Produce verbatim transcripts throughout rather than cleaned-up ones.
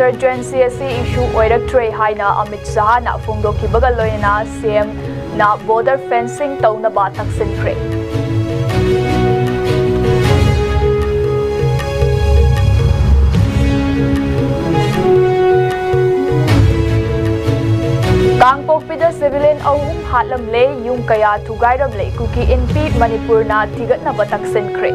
Insurgency ꯑꯁꯤ issue ꯑꯣꯏꯔꯛꯇ꯭ꯔꯦ ꯍꯥꯏꯅ ꯑꯃꯤꯠ ꯁꯍꯥꯅ ꯐꯣꯡꯗꯣꯛꯈꯤꯕꯒ ꯂꯣꯏꯅꯅ CMꯅ border fencing ꯇꯧꯅꯕ ꯇꯛꯁꯤꯟꯈ꯭ꯔꯦ꯫ ꯀꯥꯡꯄꯣꯛꯄꯤꯗ civilian ꯑꯍꯨꯝ ꯍꯥꯠꯂꯝꯂꯦ, ꯌꯨꯝ ꯀꯌꯥ ꯊꯨꯒꯥꯏꯔꯝꯂꯦ, ꯀꯨꯀꯤ ꯏꯟꯄꯤ ꯃꯅꯤꯄꯨꯔꯅ ꯊꯤꯒꯠꯅꯕ ꯇꯛꯁꯤꯟꯈ꯭ꯔꯦ꯫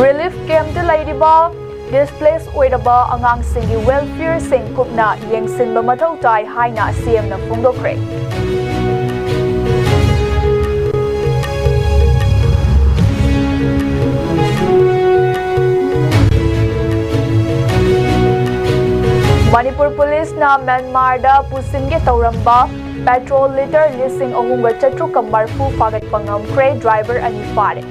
Relief campꯇ ꯂꯩꯔꯤꯕ displace ꯑꯣꯏꯔꯕ ꯑꯉꯥꯡꯁꯤꯡꯒꯤ welfareꯁꯤꯡ ꯀꯨꯞꯅ ꯌꯦꯡꯁꯤꯟꯕ ꯃꯊꯧ ꯇꯥꯏ ꯍꯥꯏꯅ CMꯅ ꯐꯣꯡꯗꯣꯛꯈ꯭ꯔꯦ꯫ ꯃꯅꯤꯄꯨꯔ ꯄꯨꯂꯤꯁꯅ ꯃ꯭ꯌꯥꯟꯃꯥꯔꯗ ꯄꯨꯁꯤꯟꯒꯦ ꯇꯧꯔꯝꯕ petrol litre ꯂꯤꯁꯤꯡ ꯑꯍꯨꯝꯒ ꯆꯥꯇ꯭ꯔꯨꯛꯀ ꯃꯔꯤꯐꯨ ꯐꯥꯒꯠꯄ ꯉꯝꯈ꯭ꯔꯦ, driver ꯑꯅꯤ ꯐꯥꯔꯦ꯫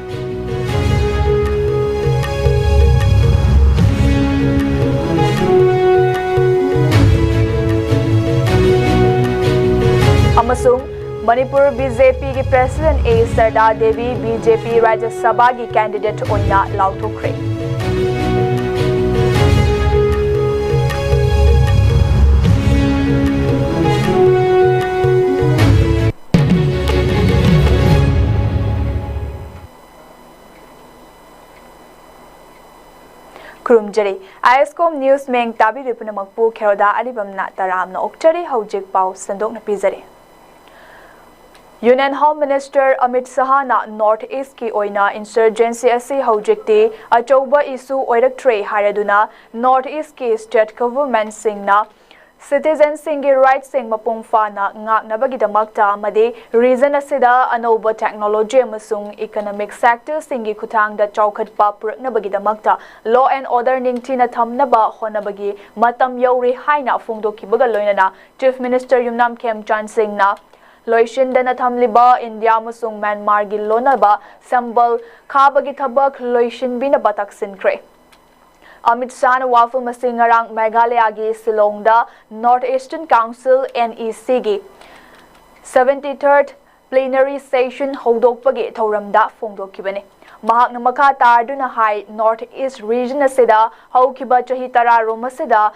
ꯑꯃꯁꯨꯡ Manipur BJPꯒꯤ president A ꯁꯔꯗꯥ Devi BJP ꯔꯥꯖ꯭ꯌ ꯁꯚꯥꯒꯤ candidate ꯑꯣꯏꯅ ꯂꯥꯎꯊꯣꯛꯈ꯭ꯔꯦ꯫ ꯈꯨꯔꯨꯝꯖꯔꯤ꯫ ISCOM news ꯃꯌꯦꯡ ꯇꯥꯕꯤꯔꯤꯕ ꯄꯨꯝꯅꯃꯛꯄꯨ ꯈꯦꯔꯣꯗꯥ ꯑꯔꯤꯕꯝꯅ ꯇꯔꯥꯝꯅ ꯑꯣꯛꯆꯔꯤ꯫ ꯍꯧꯖꯤꯛ ꯄꯥꯎ ꯁꯟꯗꯣꯛꯅ ꯄꯤꯖꯔꯤ꯫ Union Home Minister Amit ꯁꯍꯥꯅ North Eastꯀꯤ ꯑꯣꯏꯅ insurgency ꯑꯁꯤ ꯍꯧꯖꯤꯛꯇꯤ ꯑꯆꯧꯕ issue ꯑꯣꯏꯔꯛꯇ꯭ꯔꯦ ꯍꯥꯏꯔꯗꯨꯅ, North Eastꯀꯤ state governmentꯁꯤꯡꯅ citizenꯁꯤꯡꯒꯤ rightꯁꯤꯡ ꯃꯄꯨꯡ ꯐꯥꯅ ꯉꯥꯛꯅꯕꯒꯤꯗꯃꯛꯇ ꯑꯃꯗꯤ region ꯑꯁꯤꯗ ꯑꯅꯧꯕ technology ꯑꯃꯁꯨꯡ economic sectorꯁꯤꯡꯒꯤ ꯈꯨꯠꯊꯥꯡꯗ ꯆꯥꯎꯈꯠꯄ ꯄꯨꯔꯛꯅꯕꯒꯤꯗꯃꯛꯇ law and order ꯅꯤꯡꯊꯤꯅ ꯊꯝꯅꯕ ꯍꯣꯠꯅꯕꯒꯤ ꯃꯇꯝ ꯌꯧꯔꯦ ꯍꯥꯏꯅ ꯐꯣꯡꯗꯣꯛꯈꯤꯕꯒ ꯂꯣꯏꯅꯅ, Chief Minister ꯌꯨꯝꯅꯥꯝ ꯈꯦꯝꯆꯥꯟ ꯁꯤꯡꯅ ꯂꯣꯏꯁꯤꯟꯗꯅ ꯊꯝꯂꯤꯕ ꯏꯟꯗꯤꯌꯥ ꯑꯃꯁꯨꯡ ꯃ꯭ꯌꯥꯟꯃꯥꯔꯒꯤ ꯂꯣꯟꯅꯕ ꯁꯝꯕꯜ ꯈꯥꯕꯒꯤ ꯊꯕꯛ ꯂꯣꯏꯁꯤꯟꯕꯤꯅꯕ ꯇꯛꯁꯤꯟꯈ꯭ꯔꯦ꯫ ꯑꯃꯤꯠ ꯁꯥꯍꯅ ꯋꯥꯐꯝ ꯑꯁꯤ ꯉꯔꯥꯡ ꯃꯦꯘꯥꯂꯌꯥꯒꯤ ꯁꯤꯂꯣꯡꯗ North Eastern Council, NEC ꯒꯤ seventy third plenary session ꯍꯧꯗꯣꯛꯄꯒꯤ ꯊꯧꯔꯝꯗ ꯐꯣꯡꯗꯣꯛꯈꯤꯕꯅꯤ꯫ ꯃꯍꯥꯛꯅ ꯃꯈꯥ ꯇꯥꯗꯨꯅ ꯍꯥꯏ, North East region ꯑꯁꯤꯗ ꯍꯧꯈꯤꯕ ꯆꯍꯤ ꯇꯔꯥꯔꯣꯝ ꯑꯁꯤꯗ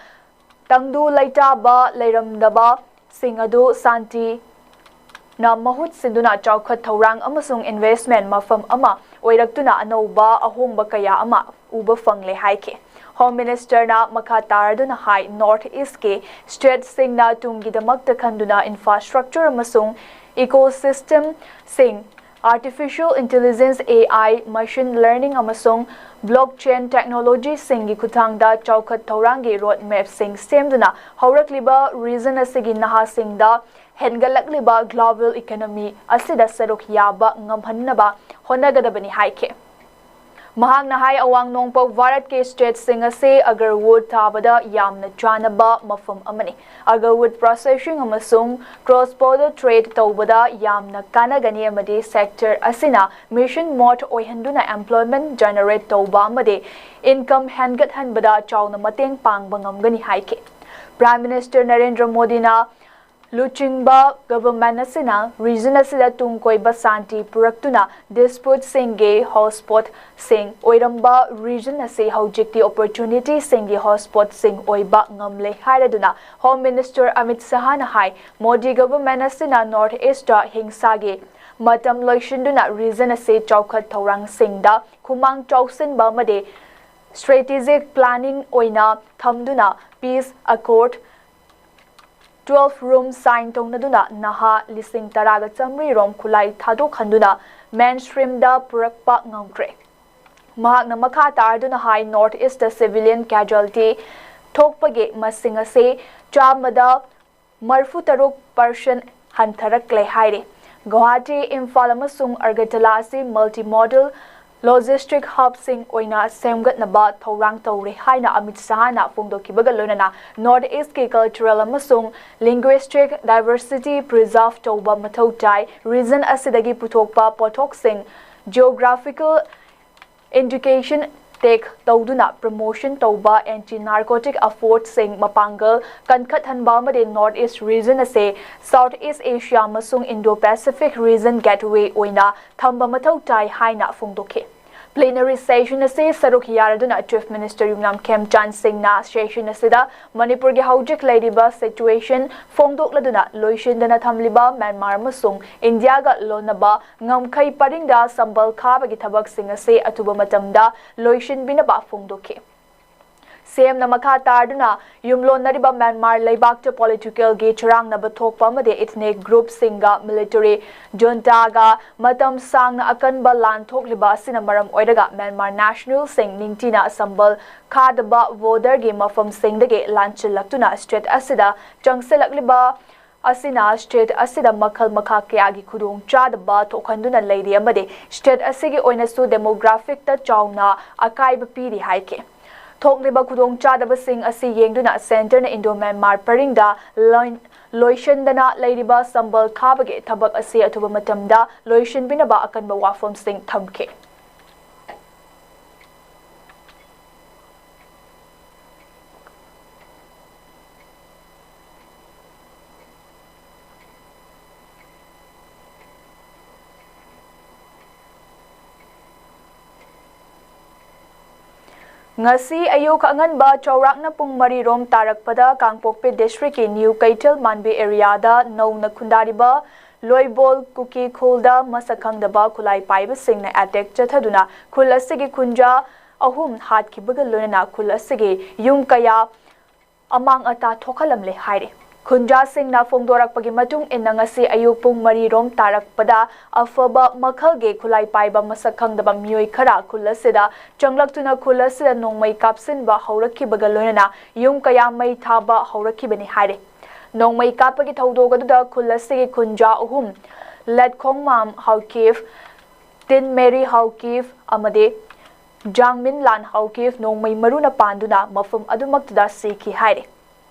ꯇꯪꯗꯨ ꯂꯩꯇꯥꯕ ꯂꯩꯔꯝꯗꯕ ꯁꯤꯡ ꯑꯗꯨ ꯁꯥꯟꯇꯤꯅ ꯃꯍꯨꯠ ꯁꯤꯟꯗꯨꯅ ꯆꯥꯎꯈꯠ ꯊꯧꯔꯥꯡ ꯑꯃꯁꯨꯡ investment ꯃꯐꯝ ꯑꯃ ꯑꯣꯏꯔꯛꯇꯨꯅ ꯑꯅꯧꯕ ꯑꯍꯣꯡꯕ ꯀꯌꯥ ꯑꯃ ꯎꯕ ꯐꯪꯂꯦ ꯍꯥꯏꯈꯤ꯫ Home Minister ꯅ ꯃꯈꯥ ꯇꯥꯔꯗꯨꯅ ꯍꯥꯏ, North East ꯀꯤ state ꯁꯤꯡꯅ ꯇꯨꯡꯒꯤꯗꯃꯛꯇ ꯈꯟꯗꯨꯅ infrastructure ꯑꯃꯁꯨꯡ ecosystem ꯁꯤꯡ, artificial intelligence, AI, machine learning ꯑꯃꯁꯨꯡ blockchain technology ꯁꯤꯡꯒꯤ ꯈꯨꯠꯊꯥꯡꯗ ꯆꯥꯎꯈꯠ ꯊꯧꯔꯥꯡꯒꯤ road map ꯁꯤꯡ ꯁꯦꯝꯗꯨꯅ ꯍꯧꯔꯛꯂꯤꯕ region ꯑꯁꯤꯒꯤ ꯅꯍꯥꯁꯤꯡꯗ ꯍꯦꯟꯒꯠꯂꯛꯂꯤꯕ global economy ꯑꯁꯤꯗ ꯁꯔꯨꯛ ꯌꯥꯕ ꯉꯝꯍꯟꯅꯕ ꯍꯣꯠꯅꯒꯗꯕꯅꯤ ꯍꯥꯏꯈꯤ꯫ ꯃꯍꯥꯛꯅ ꯍꯥꯏ, ꯑꯋꯥꯡ ꯅꯣꯡꯄꯣꯛ ꯚꯥꯔꯠꯀꯤ state ꯁꯤꯡ ꯑꯁꯤ agarwood ꯊꯥꯕꯗ ꯌꯥꯝꯅ ꯆꯥꯅꯕ ꯃꯐꯝ ꯑꯃꯅꯤ꯫ Agarwood processing ꯑꯃꯁꯨꯡ cross border trade ꯇꯧꯕꯗ ꯌꯥꯝꯅ ꯀꯥꯟꯅꯒꯅꯤ ꯑꯃꯗꯤ sector ꯑꯁꯤꯅ mission mode ꯑꯣꯏꯍꯟꯗꯨꯅ employment generate ꯇꯧꯕ ꯑꯃꯗꯤ income ꯍꯦꯟꯒꯠꯍꯟꯕꯗ ꯆꯥꯎꯅ ꯃꯇꯦꯡ ꯄꯥꯡꯕ ꯉꯝꯒꯅꯤ ꯍꯥꯏꯈꯤ꯫ Prime Minister ꯅꯔꯦꯟꯗ꯭ꯔ ꯃꯣꯗꯤꯅ ꯂꯨꯆꯤꯡꯕ government ꯑꯁꯤꯅ region ꯑꯁꯤꯗ ꯇꯨꯡ ꯀꯣꯏꯕ ꯁꯥꯟꯇꯤ ꯄꯨꯔꯛꯇꯨꯅ dispute ꯁꯤꯡꯒꯤ hotspot ꯁꯤꯡ ꯑꯣꯏꯔꯝꯕ region ꯑꯁꯤ ꯍꯧꯖꯤꯛꯇꯤ opportunity ꯁꯤꯡꯒꯤ hotspot ꯁꯤꯡ ꯑꯣꯏꯕ ꯉꯝꯂꯦ ꯍꯥꯏꯔꯗꯨꯅ Home Minister ꯑꯃꯤꯠ ꯁꯥꯍꯅ ꯍꯥꯏ, ꯃꯣꯗꯤ government ꯑꯁꯤꯅ North East ꯇ ꯍꯤꯡꯁꯥꯒꯤ ꯃꯇꯝ ꯂꯣꯏꯁꯤꯟꯗꯨꯅ region ꯑꯁꯤ ꯆꯥꯎꯈꯠ ꯊꯧꯔꯥꯡꯁꯤꯡꯗ ꯈꯨꯃꯥꯡ ꯆꯥꯎꯁꯤꯟꯕ ꯑꯃꯗꯤ strategic planning ꯑꯣꯏꯅ ꯊꯝꯗꯨꯅ peace accord twelve ꯔꯣꯝ sign ꯇꯧꯅꯗꯨꯅ ꯅꯍꯥ ꯂꯤꯁꯤꯡ ꯇꯔꯥꯒ ꯆꯥꯃꯔꯤ ꯔꯣꯝ ꯈꯨꯠꯂꯥꯏ ꯊꯥꯗꯣꯛꯍꯟꯗꯨꯅ mainstream ꯗ ꯄꯨꯔꯛꯄ ꯉꯝꯈ꯭ꯔꯦ꯫ ꯃꯍꯥꯛꯅ ꯃꯈꯥ ꯇꯥꯔꯗꯨꯅ ꯍꯥꯏ, North East ꯇ civilian casualty ꯊꯣꯛꯄꯒꯤ ꯃꯁꯤꯡ ꯑꯁꯤ ꯆꯥꯝꯃꯗ ꯃꯔꯤꯐꯨ ꯇꯔꯨꯛ percent ꯍꯟꯊꯔꯛꯂꯦ ꯍꯥꯏꯔꯤ꯫ ꯒꯨꯋꯥꯍꯥꯇꯤ, ꯏꯝꯐꯥꯜ ꯑꯃꯁꯨꯡ ꯑꯒꯔꯇꯂꯥ ꯑꯁꯤ multimodal logistic hub ꯁꯤꯡ ꯑꯣꯏꯅ ꯁꯦꯝꯒꯠꯅꯕ ꯊꯧꯔꯥꯡ ꯇꯧꯔꯦ ꯍꯥꯏꯅ ꯑꯃꯤꯠ ꯁꯥꯍꯅ ꯐꯣꯡꯗꯣꯛꯈꯤꯕꯒ ꯂꯣꯏꯅꯅ North East ꯀꯤ cultural ꯑꯃꯁꯨꯡ linguistic diversity preserve ꯇꯧꯕ ꯃꯊꯧ ꯇꯥꯏ꯫ Region ꯑꯁꯤꯗꯒꯤ ꯄꯨꯊꯣꯛꯄ ꯄꯣꯠꯊꯣꯛꯁꯤꯡ, geographical indication ꯇꯦꯛ ꯇꯧꯗꯨꯅ ꯄ꯭ꯔꯃꯣꯁꯟ ꯇꯧꯕ ꯑꯦꯟꯇꯤ ꯅꯥꯔꯀꯣꯇꯤꯛ ꯑꯦꯐꯣꯔꯠꯁꯤꯡ ꯃꯄꯥꯡꯒꯜ ꯀꯟꯈꯠꯍꯟꯕ ꯑꯃꯗꯤ ꯅꯣꯔꯠ ꯏꯁ ꯔꯤꯖꯟ ꯑꯁꯦ ꯁꯥꯎꯠ ꯏꯁ ꯑꯦꯁꯤꯌꯥ ꯑꯃꯁꯨꯡ ꯏꯟꯗꯣ ꯄꯦꯁꯤꯐꯤꯛ ꯔꯤꯖꯟ ꯒꯦꯠꯋꯦ ꯑꯣꯏꯅ ꯊꯝꯕ ꯃꯊꯧ ꯇꯥꯏ ꯍꯥꯏꯅ ꯐꯣꯡꯗꯣꯛꯈꯤ꯫ ꯄ꯭ꯂꯦꯅꯔꯤ ꯁꯦꯁꯟ ꯑꯁꯤ ꯁꯔꯨꯛ ꯌꯥꯔꯗꯨꯅ ꯆꯤꯐ ꯃꯤꯅꯤꯁꯇꯔ ꯌꯨꯝꯅꯥꯝ ꯈꯦꯝꯆꯥꯟ ꯁꯤꯡꯅ ꯁꯦꯁꯟ ꯑꯁꯤꯗ ꯃꯅꯤꯄꯨꯔꯒꯤ ꯍꯧꯖꯤꯛ ꯂꯩꯔꯤꯕ ꯁꯤꯆꯨꯋꯦꯁꯟ ꯐꯣꯡꯗꯣꯛꯂꯗꯨꯅ ꯂꯣꯏꯁꯤꯟꯗꯅ ꯊꯝꯂꯤꯕ ꯃ꯭ꯌꯥꯟꯃꯥꯔ ꯑꯃꯁꯨꯡ ꯏꯟꯗꯤꯌꯥꯒ ꯂꯣꯟꯅꯕ ꯉꯝꯈꯩ ꯄꯔꯤꯡꯗ ꯁꯝꯕꯜ ꯈꯥꯕꯒꯤ ꯊꯕꯛꯁꯤꯡ ꯑꯁꯤ ꯑꯊꯨꯕ ꯃꯇꯝꯗ ꯂꯣꯏꯁꯤꯟꯕꯤꯅꯕ ꯐꯣꯡꯗꯣꯛꯈꯤ꯫ ꯁꯤꯑꯦꯝꯅ ꯃꯈꯥ ꯇꯥꯗꯨꯅ ꯌꯨꯝꯂꯣꯟꯅꯔꯤꯕ ꯃ꯭ꯌꯥꯟꯃꯥꯔ ꯂꯩꯕꯥꯛꯇ ꯄꯣꯂꯤꯇꯤꯀꯦꯜꯒꯤ ꯆꯔꯥꯡꯅꯕ ꯊꯣꯛꯄ ꯑꯃꯗꯤ ꯏꯊꯅꯤꯛ ꯒ꯭ꯔꯨꯞꯁꯤꯡꯒ ꯃꯤꯂꯤꯇꯔꯤ ꯖꯨꯟꯇꯥꯒ ꯃꯇꯝ ꯁꯥꯡꯅ ꯑꯀꯟꯕ ꯂꯥꯟ ꯊꯣꯛꯂꯤꯕ ꯑꯁꯤꯅ ꯃꯔꯝ ꯑꯣꯏꯔꯒ ꯃ꯭ꯌꯥꯟꯃꯥꯔ ꯅꯦꯁꯅꯦꯜꯁꯤꯡ ꯅꯤꯡꯊꯤꯅ ꯁꯝꯕꯜ ꯈꯥꯗꯕ ꯕꯣꯔꯗꯔꯒꯤ ꯃꯐꯝꯁꯤꯡꯗꯒꯤ ꯂꯥꯟꯁꯤꯜꯂꯛꯇꯨꯅ ꯁ꯭ꯇꯦꯠ ꯑꯁꯤꯗ ꯆꯪꯁꯤꯜꯂꯛꯂꯤꯕ ꯑꯁꯤꯅ ꯁ꯭ꯇꯦꯠ ꯑꯁꯤꯗ ꯃꯈꯜ ꯃꯈꯥ ꯀꯌꯥꯒꯤ ꯈꯨꯗꯣꯡꯆꯥꯗꯕ ꯊꯣꯛꯍꯟꯗꯨꯅ ꯂꯩꯔꯤ ꯑꯃꯗꯤ ꯁ꯭ꯇꯦꯠ ꯑꯁꯤꯒꯤ ꯑꯣꯏꯅꯁꯨ ꯗꯦꯃꯣꯒ꯭ꯔꯥꯐꯤꯛꯇ ꯆꯥꯎꯅ ꯑꯀꯥꯏꯕ ꯄꯤꯔꯤ ꯍꯥꯏꯈꯤ꯫ ꯊꯣꯛꯂꯤꯕ ꯈꯨꯗꯣꯡꯆꯥꯗꯕꯁꯤꯡ ꯑꯁꯤ ꯌꯦꯡꯗꯨꯅ ꯁꯦꯟꯇꯔꯅ ꯏꯟꯗꯣ ꯃ꯭ꯌꯥꯟꯃꯥꯔ ꯄꯔꯤꯡꯗ ꯂꯣꯏ-, ꯂꯣꯏꯁꯤꯟꯗꯅ ꯂꯩꯔꯤꯕ ꯁꯝꯕꯜ ꯈꯥꯕꯒꯤ ꯊꯕꯛ ꯑꯁꯤ ꯑꯊꯨꯕ ꯃꯇꯝꯗ ꯂꯣꯏꯁꯤꯟꯕꯤꯅꯕ ꯑꯀꯟꯕ ꯋꯥꯐꯝꯁꯤꯡ ꯊꯝꯈꯤ꯫ ꯉꯁꯤ ꯑꯌꯨꯛ ꯑꯉꯟꯕ ꯆꯥꯎꯔꯥꯛꯅ ꯄꯨꯡ ꯃꯔꯤ ꯔꯣꯝ ꯇꯥꯔꯛꯄꯗ ꯀꯥꯡꯄꯣꯛꯄꯤ ꯗꯤꯁꯇ꯭ꯔꯤꯛꯀꯤ ꯅ꯭ꯌꯨ ꯀꯩꯊꯦꯜ ꯃꯥꯟꯕꯤ ꯑꯦꯔꯤꯌꯥꯗ ꯅꯧꯅ ꯈꯨꯟꯗꯥꯔꯤꯕ ꯂꯣꯏꯕꯣꯜ ꯀꯨꯀꯤ ꯈꯨꯜꯗ ꯃꯁꯛ ꯈꯪꯗꯕ ꯈꯨꯠꯂꯥꯏ ꯄꯥꯏꯕꯁꯤꯡꯅ ꯑꯦꯇꯦꯛ ꯆꯠꯊꯗꯨꯅ ꯈꯨꯜ ꯑꯁꯤꯒꯤ ꯈꯨꯟꯖꯥ ꯑꯍꯨꯝ ꯍꯥꯠꯈꯤꯕꯒ ꯂꯣꯏꯅꯅ ꯈꯨꯜ ꯑꯁꯤꯒꯤ ꯌꯨꯝ ꯀꯌꯥ ꯑꯃꯥꯡ ꯑꯇꯥ ꯊꯣꯛꯍꯜꯂꯝꯂꯦ ꯍꯥꯏꯔꯤ꯫ ꯈꯨꯟꯖꯥꯁꯤꯡꯅ ꯐꯣꯡꯗꯣꯔꯛꯄꯒꯤ ꯃꯇꯨꯡ ꯏꯟꯅ ꯉꯁꯤ ꯑꯌꯨꯛ ꯄꯨꯡ ꯃꯔꯤ ꯔꯣꯝ ꯇꯥꯔꯛꯄꯗ ꯑꯐꯕ ꯃꯈꯜꯒꯤ ꯈꯨꯠꯂꯥꯏ ꯄꯥꯏꯕ ꯃꯁꯛ ꯈꯪꯗꯕ ꯃꯤꯑꯣꯏ ꯈꯔ ꯈꯨꯜ ꯑꯁꯤꯗ ꯆꯪꯂꯛꯇꯨꯅ ꯈꯨꯜ ꯑꯁꯤꯗ ꯅꯣꯡꯃꯩ ꯀꯥꯞꯁꯤꯟꯕ ꯍꯧꯔꯛꯈꯤꯕꯒ ꯂꯣꯏꯅꯅ ꯌꯨꯝ ꯀꯌꯥ ꯃꯩ ꯊꯥꯕ ꯍꯧꯔꯛꯈꯤꯕꯅꯤ ꯍꯥꯏꯔꯤ꯫ ꯅꯣꯡꯃꯩ ꯀꯥꯞꯄꯒꯤ ꯊꯧꯗꯣꯛ ꯑꯗꯨꯗ ꯈꯨꯜ ꯑꯁꯤꯒꯤ ꯈꯨꯟꯖꯥ ꯑꯍꯨꯝ, ꯂꯦꯠꯈꯣꯡꯃꯥꯝ ꯍꯥꯎꯀꯤꯞ, ꯇꯤꯟ ꯃꯦꯔꯤ ꯍꯥꯎꯀꯤꯞ ꯑꯃꯗꯤ ꯖꯥꯡꯃꯤꯟꯂꯥꯟ ꯍꯥꯎꯀꯤꯞ ꯅꯣꯡꯃꯩ ꯃꯔꯨꯅ ꯄꯥꯟꯗꯨꯅ ꯃꯐꯝ ꯑꯗꯨꯃꯛꯇꯨꯗ ꯁꯤꯈꯤ ꯍꯥꯏꯔꯤ꯫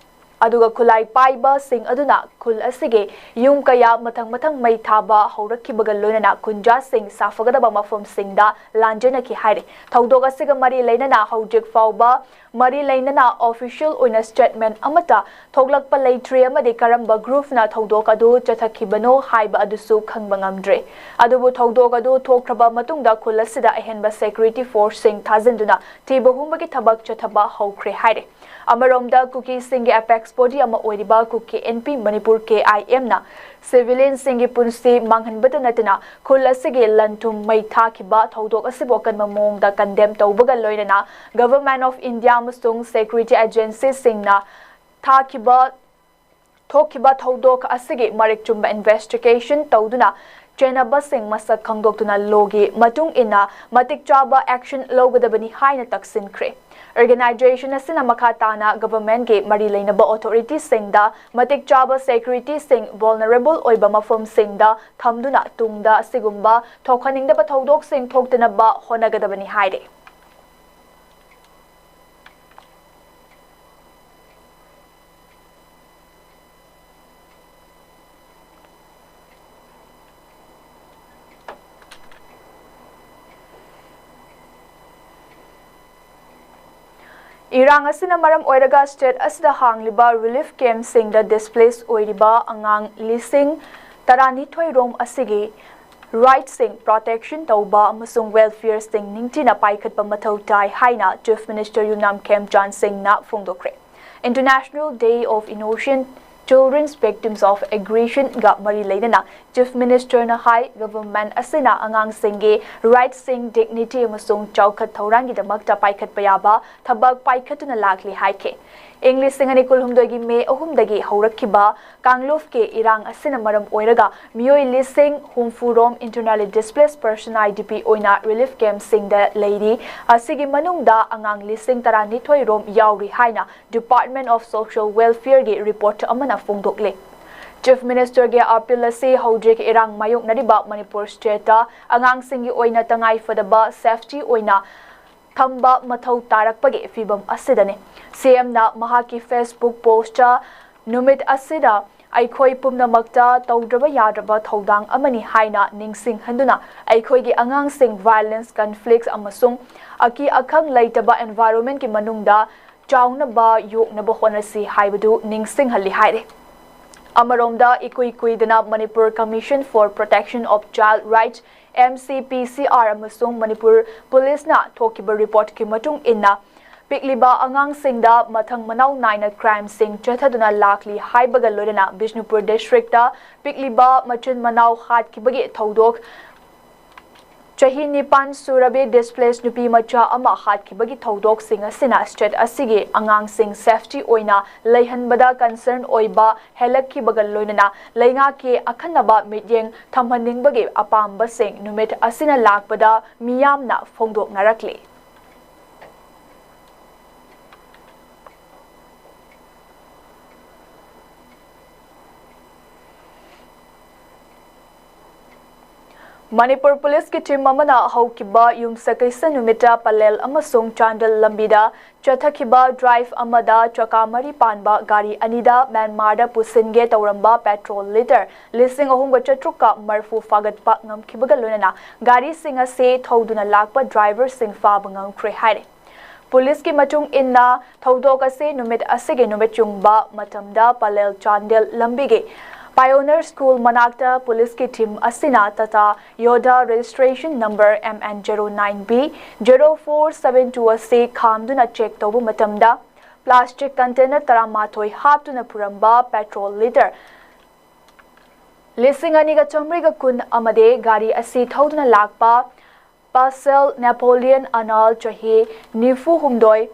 ꯑꯗꯨꯒ ꯈꯨꯠꯂꯥꯏ ꯄꯥꯏꯕꯁꯤꯡ ꯑꯗꯨꯅ ꯈꯨꯜ ꯑꯁꯤꯒꯤ ꯌꯨꯝ ꯀꯌꯥ ꯃꯊꯪ ꯃꯊꯪ ꯃꯩ ꯊꯥꯕ ꯍꯧꯔꯛꯈꯤꯕꯒ ꯂꯣꯏꯅꯅ ꯈꯨꯟꯖꯥꯁꯤꯡ ꯁꯥꯐꯒꯗꯕ ꯃꯐꯝꯁꯤꯡꯗ ꯂꯥꯟꯖꯦꯟꯅꯈꯤ ꯍꯥꯏꯔꯤ꯫ ꯊꯧꯗꯣꯛ ꯑꯁꯤꯒ ꯃꯔꯤ ꯂꯩꯅꯅ ꯍꯧꯖꯤꯛ ꯐꯥꯎꯕ ꯃꯔꯤ ꯂꯩꯅꯅ official ꯑꯣꯏꯅ statement ꯑꯃꯠꯇ ꯊꯣꯛꯂꯛꯄ ꯂꯩꯇ꯭ꯔꯤ ꯑꯃꯗꯤ ꯀꯔꯝꯕ groupꯅ ꯊꯧꯗꯣꯛ ꯑꯗꯨ ꯆꯠꯊꯈꯤꯕꯅꯣ ꯍꯥꯏꯕ ꯑꯗꯨꯁꯨ ꯈꯪꯕ ꯉꯝꯗ꯭ꯔꯤ꯫ ꯑꯗꯨꯕꯨ ꯊꯧꯗꯣꯛ ꯑꯗꯨ ꯊꯣꯛꯈ꯭ꯔꯕ ꯃꯇꯨꯡꯗ ꯈꯨꯜ ꯑꯁꯤꯗ ꯑꯍꯦꯟꯕ security forceꯁꯤꯡ ꯊꯥꯖꯤꯟꯗꯨꯅ ꯊꯤꯕ ꯍꯨꯝꯕꯒꯤ ꯊꯕꯛ ꯆꯠꯊꯕ ꯍꯧꯈ꯭ꯔꯦ ꯍꯥꯏꯔꯤ꯫ ꯑꯃꯔꯣꯝꯗ ꯀꯨꯀꯤꯁꯤꯡꯒꯤ apex body ꯑꯃ ꯑꯣꯏꯔꯤꯕ ꯀꯨꯀꯤ ꯑꯦꯟ ꯄꯤ ꯃꯅꯤꯄꯨꯔ ꯀꯦ ꯑꯥꯏ ꯑꯦꯝꯅ civilianꯁꯤꯡꯒꯤ ꯄꯨꯟꯁꯤ ꯃꯥꯡꯍꯟꯕꯇ ꯅꯠꯇꯅ ꯈꯨꯜ ꯑꯁꯤꯒꯤ ꯂꯟ ꯊꯨꯝ ꯃꯩ ꯊꯥꯈꯤꯕ ꯊꯧꯗꯣꯛ ꯑꯁꯤꯕꯨ ꯑꯀꯟꯕ ꯃꯑꯣꯡꯗ condemn ꯇꯧꯕꯒ ꯂꯣꯏꯅꯅ Government of India ꯑꯃꯁꯨꯡ security agencyꯁꯤꯡꯅ ꯊꯥꯈꯤꯕ ꯊꯣꯛꯈꯤꯕ ꯊꯧꯗꯣꯛ ꯑꯁꯤꯒꯤ ꯃꯔꯤꯛ ꯆꯨꯝꯕ investigation ꯇꯧꯗꯨꯅ ꯆꯦꯟꯅꯕꯁꯤꯡ ꯃꯁꯛ ꯈꯪꯗꯣꯛꯇꯨꯅ lawꯒꯤ ꯃꯇꯨꯡ ꯏꯟꯅ ꯃꯇꯤꯛ ꯆꯥꯕ action ꯂꯧꯒꯗꯕꯅꯤ ꯍꯥꯏꯅ ꯇꯛꯁꯤꯟꯈ꯭ꯔꯦ꯫ Organization ꯑꯁꯤꯅ ꯃꯈꯥ ꯇꯥꯅ governmentꯀꯤ ꯃꯔꯤ ꯂꯩꯅꯕ authorityꯁꯤꯡꯗ ꯃꯇꯤꯛ ꯆꯥꯕ securityꯁꯤꯡ vulnerable ꯑꯣꯏꯕ ꯃꯐꯝꯁꯤꯡꯗ ꯊꯝꯗꯨꯅ ꯇꯨꯡꯗ ꯑꯁꯤꯒꯨꯝꯕ ꯊꯣꯛꯍꯟꯅꯤꯡꯗꯕ ꯊꯧꯗꯣꯛꯁꯤꯡ ꯊꯣꯛꯇꯅꯕ ꯍꯣꯠꯅꯒꯗꯕꯅꯤ ꯍꯥꯏꯔꯤ꯫ ꯏꯔꯥꯡ ꯑꯁꯤꯅ ꯃꯔꯝ ꯑꯣꯏꯔꯒ state ꯑꯁꯤꯗ ꯍꯥꯡꯂꯤꯕ relief campꯁꯤꯡꯗ displace ꯑꯣꯏꯔꯤꯕ ꯑꯉꯥꯡ ꯂꯤꯁꯤꯡ ꯇꯔꯥꯅꯤꯊꯣꯏ ꯔꯣꯝ ꯑꯁꯤꯒꯤ rightꯁꯤꯡ protection ꯇꯧꯕ ꯑꯃꯁꯨꯡ welfareꯁꯤꯡ ꯅꯤꯡꯊꯤꯅ ꯄꯥꯏꯈꯠꯄ ꯃꯊꯧ ꯇꯥꯏ ꯍꯥꯏꯅ Chief Minister ꯌꯨꯝꯅꯥꯝ ꯈꯦꯝꯆꯥꯟ ꯁꯤꯡꯅ ꯐꯣꯡꯗꯣꯛꯈ꯭ꯔꯦ꯫ International Day of Innocent Children's Victims of Aggressionꯒ ꯃꯔꯤ ꯂꯩꯅꯅ Chief Ministerꯅ ꯍꯥꯏ, government ꯑꯁꯤꯅ ꯑꯉꯥꯡꯁꯤꯡꯒꯤ rightꯁꯤꯡ, dignity ꯑꯃꯁꯨꯡ ꯆꯥꯎꯈꯠ ꯊꯧꯔꯥꯡꯒꯤꯗꯃꯛꯇ ꯄꯥꯏꯈꯠꯄ ꯌꯥꯕ ꯊꯕꯛ ꯄꯥꯏꯈꯠꯇꯨꯅ ꯂꯥꯛꯂꯤ ꯍꯥꯏꯈꯤ꯫ ꯏꯪ ꯂꯤꯁꯤꯡ ꯑꯅꯤ ꯀꯨꯟꯍꯨꯝꯗꯣꯏꯒꯤ ꯃꯦ ꯑꯍꯨꯝꯗꯒꯤ ꯍꯧꯔꯛꯈꯤꯕ ꯀꯥꯡꯂꯨꯞꯀꯤ ꯏꯔꯥꯡ ꯑꯁꯤꯅ ꯃꯔꯝ ꯑꯣꯏꯔꯒ ꯃꯤꯑꯣꯏ ꯂꯤꯁꯤꯡ ꯍꯨꯝꯐꯨ ꯔꯣꯝ internally displaced person, I D P ꯑꯣꯏꯅ relief campꯁꯤꯡꯗ ꯂꯩꯔꯤ꯫ ꯑꯁꯤꯒꯤ ꯃꯅꯨꯡꯗ ꯑꯉꯥꯡ ꯂꯤꯁꯤꯡ ꯇꯔꯥꯅꯤꯊꯣꯏ ꯔꯣꯝ ꯌꯥꯎꯔꯤ ꯍꯥꯏꯅ Department of Social Welfareꯒꯤ report ꯑꯃꯅ ꯐꯣꯡꯗꯣꯛꯂꯤ꯫ Chief Ministerꯒꯤ appeal ꯑꯁꯤ ꯍꯧꯖꯤꯛ ꯏꯔꯥꯡ ꯃꯥꯌꯣꯛꯅꯔꯤꯕ ꯃꯅꯤꯄꯨꯔ stateꯇ ꯑꯉꯥꯡꯁꯤꯡꯒꯤ ꯑꯣꯏꯅ ꯇꯉꯥꯏ ꯐꯗꯕ safety ꯑꯣꯏꯅ ꯊꯝꯕ ꯃꯊꯧ ꯇꯥꯔꯛꯄꯒꯤ ꯐꯤꯚꯝ ꯑꯁꯤꯗꯅꯤ꯫ ꯁꯤ ꯑꯦꯝꯅ ꯃꯍꯥꯛꯀꯤ Facebook ꯄꯣꯁꯇ ꯅꯨꯃꯤꯠ ꯑꯁꯤꯗ ꯑꯩꯈꯣꯏ ꯄꯨꯝꯅꯃꯛꯇ ꯇꯧꯗ꯭ꯔꯕ ꯌꯥꯗ꯭ꯔꯕ ꯊꯧꯗꯥꯡ ꯑꯃꯅꯤ ꯍꯥꯏꯅ ꯅꯤꯡꯁꯤꯡꯍꯟꯗꯨꯅ ꯑꯩꯈꯣꯏꯒꯤ ꯑꯉꯥꯡꯁꯤꯡ violence, conflict ꯑꯃꯁꯨꯡ ꯑꯀꯤ ꯑꯈꯪ ꯂꯩꯇꯕ environment ꯀꯤ ꯃꯅꯨꯡꯗ ꯆꯥꯎꯅꯕ ꯌꯣꯛꯅꯕ ꯍꯣꯠꯅꯁꯤ ꯍꯥꯏꯕꯗꯨ ꯅꯤꯡꯁꯤꯡꯍꯜꯂꯤ ꯍꯥꯏꯔꯤ꯫ ꯑꯃꯔꯣꯝꯗ ꯏꯀꯨꯏ ꯀꯨꯏꯗꯅ Manipur Commission for Protection of Child Rights, M C P C R ꯑꯃꯁꯨꯡ ꯃꯅꯤꯄꯨꯔ ꯄꯨꯂꯤꯁꯅ ꯊꯣꯛꯈꯤꯕ ꯔꯤꯄꯣꯔꯠꯀꯤ ꯃꯇꯨꯡ ꯏꯟꯅ ꯄꯤꯛꯂꯤꯕ ꯑꯉꯥꯡꯁꯤꯡꯗ ꯃꯊꯪ ꯃꯅꯥꯎ ꯅꯥꯏꯅ crime ꯁꯤꯡ ꯆꯠꯊꯗꯨꯅ ꯂꯥꯛꯂꯤ ꯍꯥꯏꯕꯒ ꯂꯣꯏꯅꯅ ꯕꯤꯁꯅꯨꯄꯨꯔ district ꯇ ꯄꯤꯛꯂꯤꯕ ꯃꯆꯤꯟ ꯃꯅꯥꯎ ꯍꯥꯠꯈꯤꯕꯒꯤ ꯊꯧꯗꯣꯛ, ꯆꯍꯤ ꯅꯤꯄꯥꯟ ꯁꯨꯔꯕꯤ displaced ꯅꯨꯄꯤ ꯃꯆꯥ ꯑꯃ ꯍꯥꯠꯈꯤꯕꯒꯤ ꯊꯧꯗꯣꯛꯁꯤꯡ ꯑꯁꯤꯅ state ꯑꯁꯤꯒꯤ ꯑꯉꯥꯡꯁꯤꯡ safety ꯑꯣꯏꯅ ꯂꯩꯍꯟꯕꯗ concern ꯑꯣꯏꯕ ꯍꯦꯜꯂꯛꯈꯤꯕꯒ ꯂꯣꯏꯅꯅ ꯂꯩꯉꯥꯛꯀꯤ ꯑꯈꯟꯅꯕ ꯃꯤꯠꯌꯦꯡ ꯊꯝꯍꯟꯅꯤꯡꯕꯒꯤ ꯑꯄꯥꯝꯕꯁꯤꯡ ꯅꯨꯃꯤꯠ ꯑꯁꯤꯅ ꯂꯥꯛꯄꯗ ꯃꯤꯌꯥꯝꯅ ꯐꯣꯡꯗꯣꯛꯅꯔꯛꯂꯤ꯫ ꯃꯅꯤꯄꯨꯔ ꯄꯨꯂꯤꯁꯀꯤ team ꯑꯃꯅ ꯍꯧꯈꯤꯕ ꯌꯨꯝꯁꯀꯩꯁ ꯅꯨꯃꯤꯠꯇ ꯄꯂꯦꯜ ꯑꯃꯁꯨꯡ ꯆꯥꯟꯗꯦꯜ ꯂꯝꯕꯤꯗ ꯆꯠꯊꯈꯤꯕ drive ꯑꯃꯗ ꯆꯀꯥ ꯃꯔꯤ ꯄꯥꯟꯕ ꯒꯥꯔꯤ ꯑꯅꯤꯗ ꯃ꯭ꯌꯥꯟꯃꯥꯔꯗ ꯄꯨꯁꯤꯟꯒꯦ ꯇꯧꯔꯝꯕ petrol litre ꯂꯤꯁꯤꯡ ꯑꯍꯨꯝꯒ ꯆꯥꯇ꯭ꯔꯨꯛꯀ ꯃꯔꯤꯐꯨ ꯐꯥꯒꯠꯄ ꯉꯝꯈꯤꯕꯒ ꯂꯣꯏꯅꯅ ꯒꯥꯔꯤꯁꯤꯡ ꯑꯁꯤ ꯊꯧꯗꯨꯅ ꯂꯥꯛꯄ driver ꯁꯤꯡ ꯐꯥꯕ ꯉꯝꯈ꯭ꯔꯦ ꯍꯥꯏꯔꯤ꯫ ꯄꯨꯂꯤꯁꯀꯤ ꯃꯇꯨꯡ ꯏꯟꯅ, ꯊꯧꯗꯣꯛ ꯑꯁꯤ ꯅꯨꯃꯤꯠ ꯑꯁꯤꯒꯤ ꯅꯨꯃꯤꯠ ꯌꯨꯡꯕ ꯃꯇꯝꯗ ꯄꯂꯦꯜ ꯆꯥꯟꯗꯦꯜ ꯂꯝꯕꯤꯒꯤ Pioneer School ꯃꯅꯥꯛꯇ ꯄꯨꯂꯤꯁꯀꯤ team ꯑꯁꯤꯅ Tata Yodha registration number M N zero nine B zero four seven two ꯑꯁꯤ ꯈꯥꯝꯗꯨꯅ check ꯇꯧꯕ ꯃꯇꯝꯗ, plastic container ꯇꯔꯥꯃꯥꯊꯣꯏ ꯍꯥꯞꯇꯨꯅ ꯄꯨꯔꯝꯕ petrol litre ꯂꯤꯁꯤꯡ ꯑꯅꯤꯒ ꯆꯥꯃꯔꯤꯒ ꯀꯨꯟ ꯑꯃꯗꯤ ꯒꯥꯔꯤ ꯑꯁꯤ ꯊꯧꯗꯨꯅ ꯂꯥꯛꯄ Pasel Napoleon Anal, ꯆꯍꯤ ꯅꯤꯐꯨ ꯍꯨꯝꯗꯣꯏ,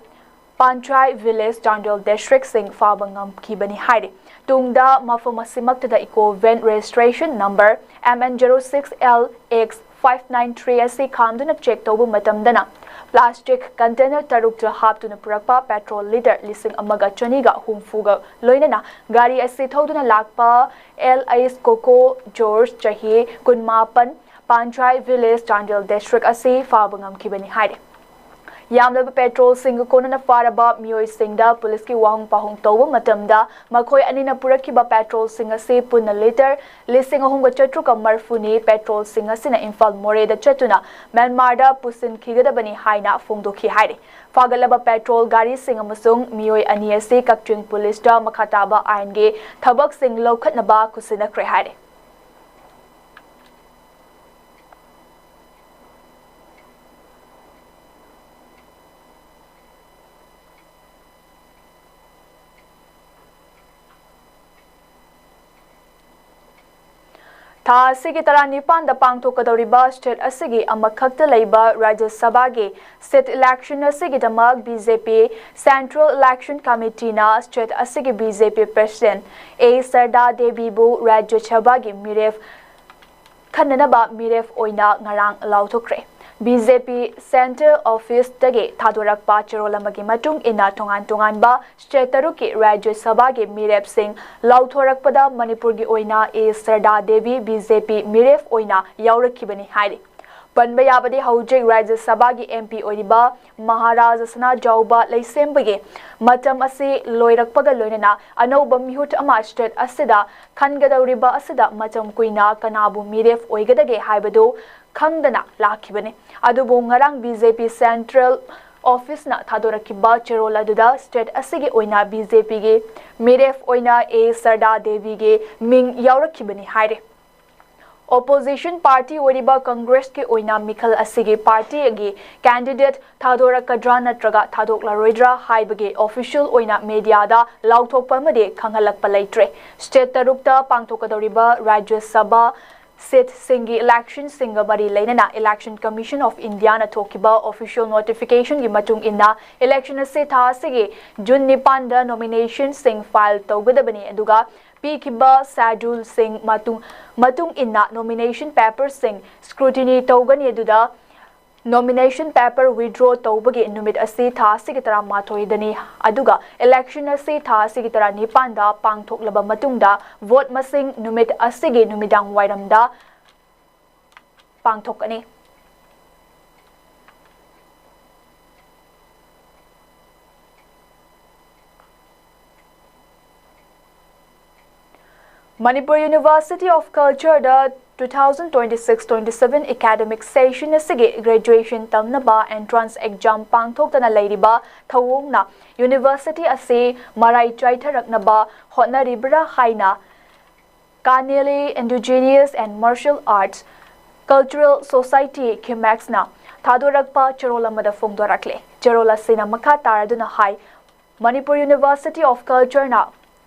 Panchai Village, Chandel district ꯁꯤꯡ ꯐꯥꯕ ꯉꯝꯈꯤꯕꯅꯤ ꯍꯥꯏꯔꯤ꯫ ꯇꯨꯡꯗ ꯃꯐꯝ ꯑꯁꯤꯃꯛꯇꯗ eco van registration number M N zero six L X five nine three ꯑꯁꯤ ꯈꯥꯝꯗꯨꯅ check ꯇꯧꯕ ꯃꯇꯝꯗꯅ, plastic container ꯇꯔꯨꯛꯇ ꯍꯥꯞꯇꯨꯅ ꯄꯨꯔꯛꯄ petrol litre ꯂꯤꯁꯤꯡ ꯑꯃꯒ ꯆꯅꯤꯒ ꯍꯨꯝꯐꯨꯒ ꯂꯣꯏꯅꯅ ꯒꯥꯔꯤ ꯑꯁꯤ ꯊꯧꯗꯨꯅ ꯂꯥꯛꯄ L H Coco George, ꯆꯍꯤ ꯀꯨꯟꯃꯥꯄꯟ, Panchai Village, Chandel district ꯑꯁꯤ ꯐꯥꯕ ꯉꯝꯈꯤꯕꯅꯤ ꯍꯥꯏꯔꯤ꯫ ꯌꯥꯝꯂꯕ ꯄꯦꯇ꯭ꯔꯣꯜꯁꯤꯡꯒ ꯀꯣꯟꯅꯅ ꯐꯥꯔꯕ ꯃꯤꯑꯣꯏꯁꯤꯡꯗ ꯄꯨꯂꯤꯁꯀꯤ ꯋꯥꯍꯪ ꯄꯥꯎꯍꯪ ꯇꯧꯕ ꯃꯇꯝꯗ, ꯃꯈꯣꯏ ꯑꯅꯤꯅ ꯄꯨꯔꯛꯈꯤꯕ ꯄꯦꯇ꯭ꯔꯣꯜꯁꯤꯡ ꯑꯁꯤ ꯄꯨꯟꯅ ꯂꯤꯇꯔ ꯂꯤꯁꯤꯡ ꯑꯍꯨꯝꯒ ꯆꯥꯇ꯭ꯔꯨꯛꯀ ꯃꯔꯤꯐꯨꯅꯤ꯫ ꯄꯦꯇ꯭ꯔꯣꯜꯁꯤꯡ ꯑꯁꯤꯅ ꯏꯝꯐꯥꯜ ꯃꯣꯔꯦꯗ ꯆꯠꯇꯨꯅ ꯃ꯭ꯌꯥꯟꯃꯥꯔꯗ ꯄꯨꯁꯤꯟꯈꯤꯒꯗꯕꯅꯤ ꯍꯥꯏꯅ ꯐꯣꯡꯗꯣꯛꯈꯤ ꯍꯥꯏꯔꯤ꯫ ꯐꯥꯒꯠꯂꯕ ꯄꯦꯇ꯭ꯔꯣꯜ ꯒꯥꯔꯤꯁꯤꯡ ꯑꯃꯁꯨꯡ ꯃꯤꯑꯣꯏ ꯑꯅꯤ ꯑꯁꯤ ꯀꯛꯆꯤꯡ ꯄꯨꯂꯤꯁꯇ ꯃꯈꯥ ꯇꯥꯕ ꯑꯥꯏꯟꯒꯤ ꯊꯕꯛꯁꯤꯡ ꯂꯧꯈꯠꯅꯕ ꯈꯨꯠꯁꯤꯟꯅꯈ꯭ꯔꯦ ꯍꯥꯏꯔꯤ꯫ ꯊꯥ ꯑꯁꯤꯒꯤ ꯇꯔꯥꯅꯤꯄꯥꯟꯗ ꯄꯥꯡꯊꯣꯛꯀꯗꯧꯔꯤꯕ ꯁ꯭ꯇꯦꯠ ꯑꯁꯤꯒꯤ ꯑꯃꯈꯛꯇ ꯂꯩꯕ ꯔꯥꯖ꯭ꯌ ꯁꯚꯥꯒꯤ ꯁꯤꯠ ꯏꯂꯦꯛꯁꯟ ꯑꯁꯤꯒꯤꯗꯃꯛ ꯕꯤ ꯖꯦ ꯄꯤ ꯁꯦꯟꯇ꯭ꯔꯦꯜ ꯏꯂꯦꯛꯁꯟ ꯀꯃꯤꯇꯤꯅ ꯁ꯭ꯇꯦꯠ ꯑꯁꯤꯒꯤ ꯕꯤ ꯖꯦ ꯄꯤ ꯄ꯭ꯔꯦꯁꯤꯗꯦꯟꯠ ꯑꯦ ꯁꯔꯗꯥ ꯗꯦꯕꯤꯕꯨ ꯔꯥꯖ꯭ꯌ ꯁꯚꯥꯒꯤ ꯃꯤꯔꯦꯞ ꯈꯟꯅꯅꯕ ꯃꯤꯔꯦꯞ ꯑꯣꯏꯅ ꯉꯔꯥꯡ ꯂꯥꯎꯊꯣꯛꯈ꯭ꯔꯦ꯫ ꯕꯤ ꯖꯦ ꯄꯤ ꯁꯦꯟꯇ꯭ꯔꯦꯜ ꯑꯣꯐꯤꯁꯇꯒꯤ ꯊꯥꯗꯣꯔꯛꯄ ꯆꯦꯔꯣꯜ ꯑꯃꯒꯤ ꯃꯇꯨꯡ ꯏꯟꯅ, ꯇꯣꯉꯥꯟ ꯇꯣꯉꯥꯟꯕ ꯁ꯭ꯇꯦꯠ ꯇꯔꯨꯛꯀꯤ ꯔꯥꯖ꯭ꯌ ꯁꯚꯥꯒꯤ ꯃꯤꯔꯦꯞꯁꯤꯡ ꯂꯥꯎꯊꯣꯔꯛꯄꯗ ꯃꯅꯤꯄꯨꯔꯒꯤ ꯑꯣꯏꯅ ꯑꯦ ꯁꯔꯗꯥ ꯗꯦꯕꯤ ꯕꯤ ꯖꯦ ꯄꯤ ꯃꯤꯔꯦꯞ ꯑꯣꯏꯅ ꯌꯥꯎꯔꯛꯈꯤꯕꯅꯤ ꯍꯥꯏꯔꯤ꯫ ꯄꯟꯕ ꯌꯥꯕꯗꯤ, ꯍꯧꯖꯤꯛ ꯔꯥꯖ꯭ꯌ ꯁꯚꯥꯒꯤ ꯑꯦꯝ ꯄꯤ ꯑꯣꯏꯔꯤꯕ ꯃꯍꯥꯔꯥꯖ ꯁꯅꯥꯖꯥꯎꯕ ꯂꯩꯁꯦꯝꯕꯒꯤ ꯃꯇꯝ ꯑꯁꯤ ꯂꯣꯏꯔꯛꯄꯒ ꯂꯣꯏꯅꯅ ꯑꯅꯧꯕ ꯃꯤꯍꯨꯠ ꯑꯃ ꯁ꯭ꯇꯦꯠ ꯑꯁꯤꯗ ꯈꯟꯒꯗꯧꯔꯤꯕ ꯑꯁꯤꯗ ꯃꯇꯝ ꯀꯨꯏꯅ ꯀꯅꯥꯕꯨ ꯃꯤꯔꯦꯞ ꯑꯣꯏꯒꯗꯒꯦ ꯍꯥꯏꯕꯗꯨ ꯈꯪꯗꯅ ꯂꯥꯛꯈꯤꯕꯅꯤ꯫ ꯑꯗꯨꯕꯨ ꯉꯔꯥꯡ ꯕꯤ ꯖꯦ ꯄꯤ ꯁꯦꯟꯇ꯭ꯔꯦꯜ ꯑꯣꯐꯤꯁꯅ ꯊꯥꯗꯣꯔꯛꯈꯤꯕ ꯆꯦꯔꯣꯜ ꯑꯗꯨꯗ ꯁ꯭ꯇꯦꯠ ꯑꯁꯤꯒꯤ ꯑꯣꯏꯅ ꯕꯤ ꯖꯦ ꯄꯤꯒꯤ ꯃꯤꯔꯦꯞ ꯑꯣꯏꯅ ꯑꯦ ꯁꯔꯗꯥ ꯗꯦꯕꯤꯒꯤ ꯃꯤꯡ ꯌꯥꯎꯔꯛꯈꯤꯕꯅꯤ ꯍꯥꯏꯔꯤ꯫ ꯑꯣꯄꯣꯖꯤꯁꯟ ꯄꯥꯔꯇꯤ ꯑꯣꯏꯔꯤꯕ ꯀꯪꯒ꯭ꯔꯦꯁꯀꯤ ꯑꯣꯏꯅ ꯃꯤꯈꯜ ꯑꯁꯤꯒꯤ ꯄꯥꯔꯇꯤꯒꯤ ꯀꯦꯟꯗꯤꯗꯦꯠ ꯊꯥꯗꯣꯔꯛꯀꯗ꯭ꯔꯥ ꯅꯠꯇ꯭ꯔꯒ ꯊꯥꯗꯣꯛꯂꯔꯣꯏꯗ꯭ꯔꯥ ꯍꯥꯏꯕꯒꯤ ꯑꯣꯐꯤꯁꯤꯌꯦꯜ ꯑꯣꯏꯅ ꯃꯦꯗꯤꯌꯥꯗ ꯂꯥꯎꯊꯣꯛꯄ ꯑꯃꯗꯤ ꯈꯪꯍꯜꯂꯛꯄ ꯂꯩꯇ꯭ꯔꯦ꯫ ꯁ꯭ꯇꯦꯠ ꯇꯔꯨꯛꯇ ꯄꯥꯡꯊꯣꯛꯀꯗꯧꯔꯤꯕ ꯔꯥꯖ꯭ꯌ ꯁꯚꯥ ꯁꯤꯠꯁꯤꯡꯒꯤ ꯏꯂꯦꯛꯁꯟꯁꯤꯡꯒ ꯃꯔꯤ ꯂꯩꯅꯅ ꯏꯂꯦꯛꯁꯟ ꯀꯃꯤꯁꯟ ꯑꯣꯐ ꯏꯟꯗꯤꯌꯥꯅ ꯊꯣꯛꯈꯤꯕ ꯑꯣꯐꯤꯁꯤꯌꯦꯜ ꯅꯣꯇꯤꯐꯤꯀꯦꯁꯟꯒꯤ ꯃꯇꯨꯡ ꯏꯟꯅ, ꯏꯂꯦꯛꯁꯟ ꯑꯁꯤ ꯊꯥ ꯑꯁꯤꯒꯤ ꯖꯨꯟ ꯅꯤꯄꯥꯟꯗ ꯅꯣꯃꯤꯅꯦꯁꯟꯁꯤꯡ ꯐꯥꯏꯜ ꯇꯧꯒꯗꯕꯅꯤ, ꯑꯗꯨꯒ ꯄꯤꯈꯤꯕ ꯁꯦꯗ꯭ꯌꯨꯜꯁꯤꯡ ꯃꯇꯨꯡ, ꯃꯇꯨꯡ ꯏꯟꯅ ꯅꯣꯃꯤꯅꯦꯁꯟ ꯄꯦꯄꯔꯁꯤꯡ ꯁ꯭ꯀ꯭ꯔꯨꯇꯤꯅꯤ ꯇꯧꯒꯅꯤ, ꯑꯗꯨꯗ ꯅꯣꯃꯤꯅꯦꯁꯟ ꯄꯦꯄꯔ ꯋꯤꯗ꯭ꯔꯣ ꯇꯧꯕꯒꯤ ꯅꯨꯃꯤꯠ ꯑꯁꯤ ꯊꯥ ꯑꯁꯤꯒꯤ ꯇꯔꯥꯃꯥꯊꯣꯏꯗꯅꯤ, ꯑꯗꯨꯒ ꯏꯂꯦꯛꯁꯟ ꯑꯁꯤ ꯊꯥ ꯑꯁꯤꯒꯤ ꯇꯔꯥꯅꯤꯄꯥꯟꯗ ꯄꯥꯡꯊꯣꯛꯂꯕ ꯃꯇꯨꯡꯗ ꯚꯣꯠ ꯃꯁꯤꯡ ꯅꯨꯃꯤꯠ ꯑꯁꯤꯒꯤ ꯅꯨꯃꯤꯗꯥꯡ ꯋꯥꯏꯔꯝꯗ ꯄꯥꯡꯊꯣꯛꯀꯅꯤ꯫ Manipur University of Culture the two thousand twenty six twenty seven academic session ꯑꯁꯤꯒꯤ graduation ꯇꯝꯅꯕ entrance exam ꯄꯥꯡꯊꯣꯛꯇꯅ ꯂꯩꯔꯤꯕ ꯊꯧꯑꯣꯡꯅ university ꯑꯁꯤ ꯃꯔꯥꯏ ꯆꯥꯏꯊꯔꯛꯅꯕ ꯍꯣꯠꯅꯔꯤꯕ꯭ꯔꯥ ꯍꯥꯏꯅ Kaneli Indigenous and Martial Arts Cultural Society, KIMACS ꯅ ꯊꯥꯗꯣꯔꯛꯄ ꯆꯦꯔꯣꯜ ꯑꯃꯗ ꯐꯣꯡꯗꯣꯔꯛꯂꯦ꯫ ꯆꯦꯔꯣꯜ ꯑꯁꯤꯅ ꯃꯈꯥ ꯇꯥꯔꯗꯨꯅ ꯍꯥꯏ, Manipur University of Culture ꯅ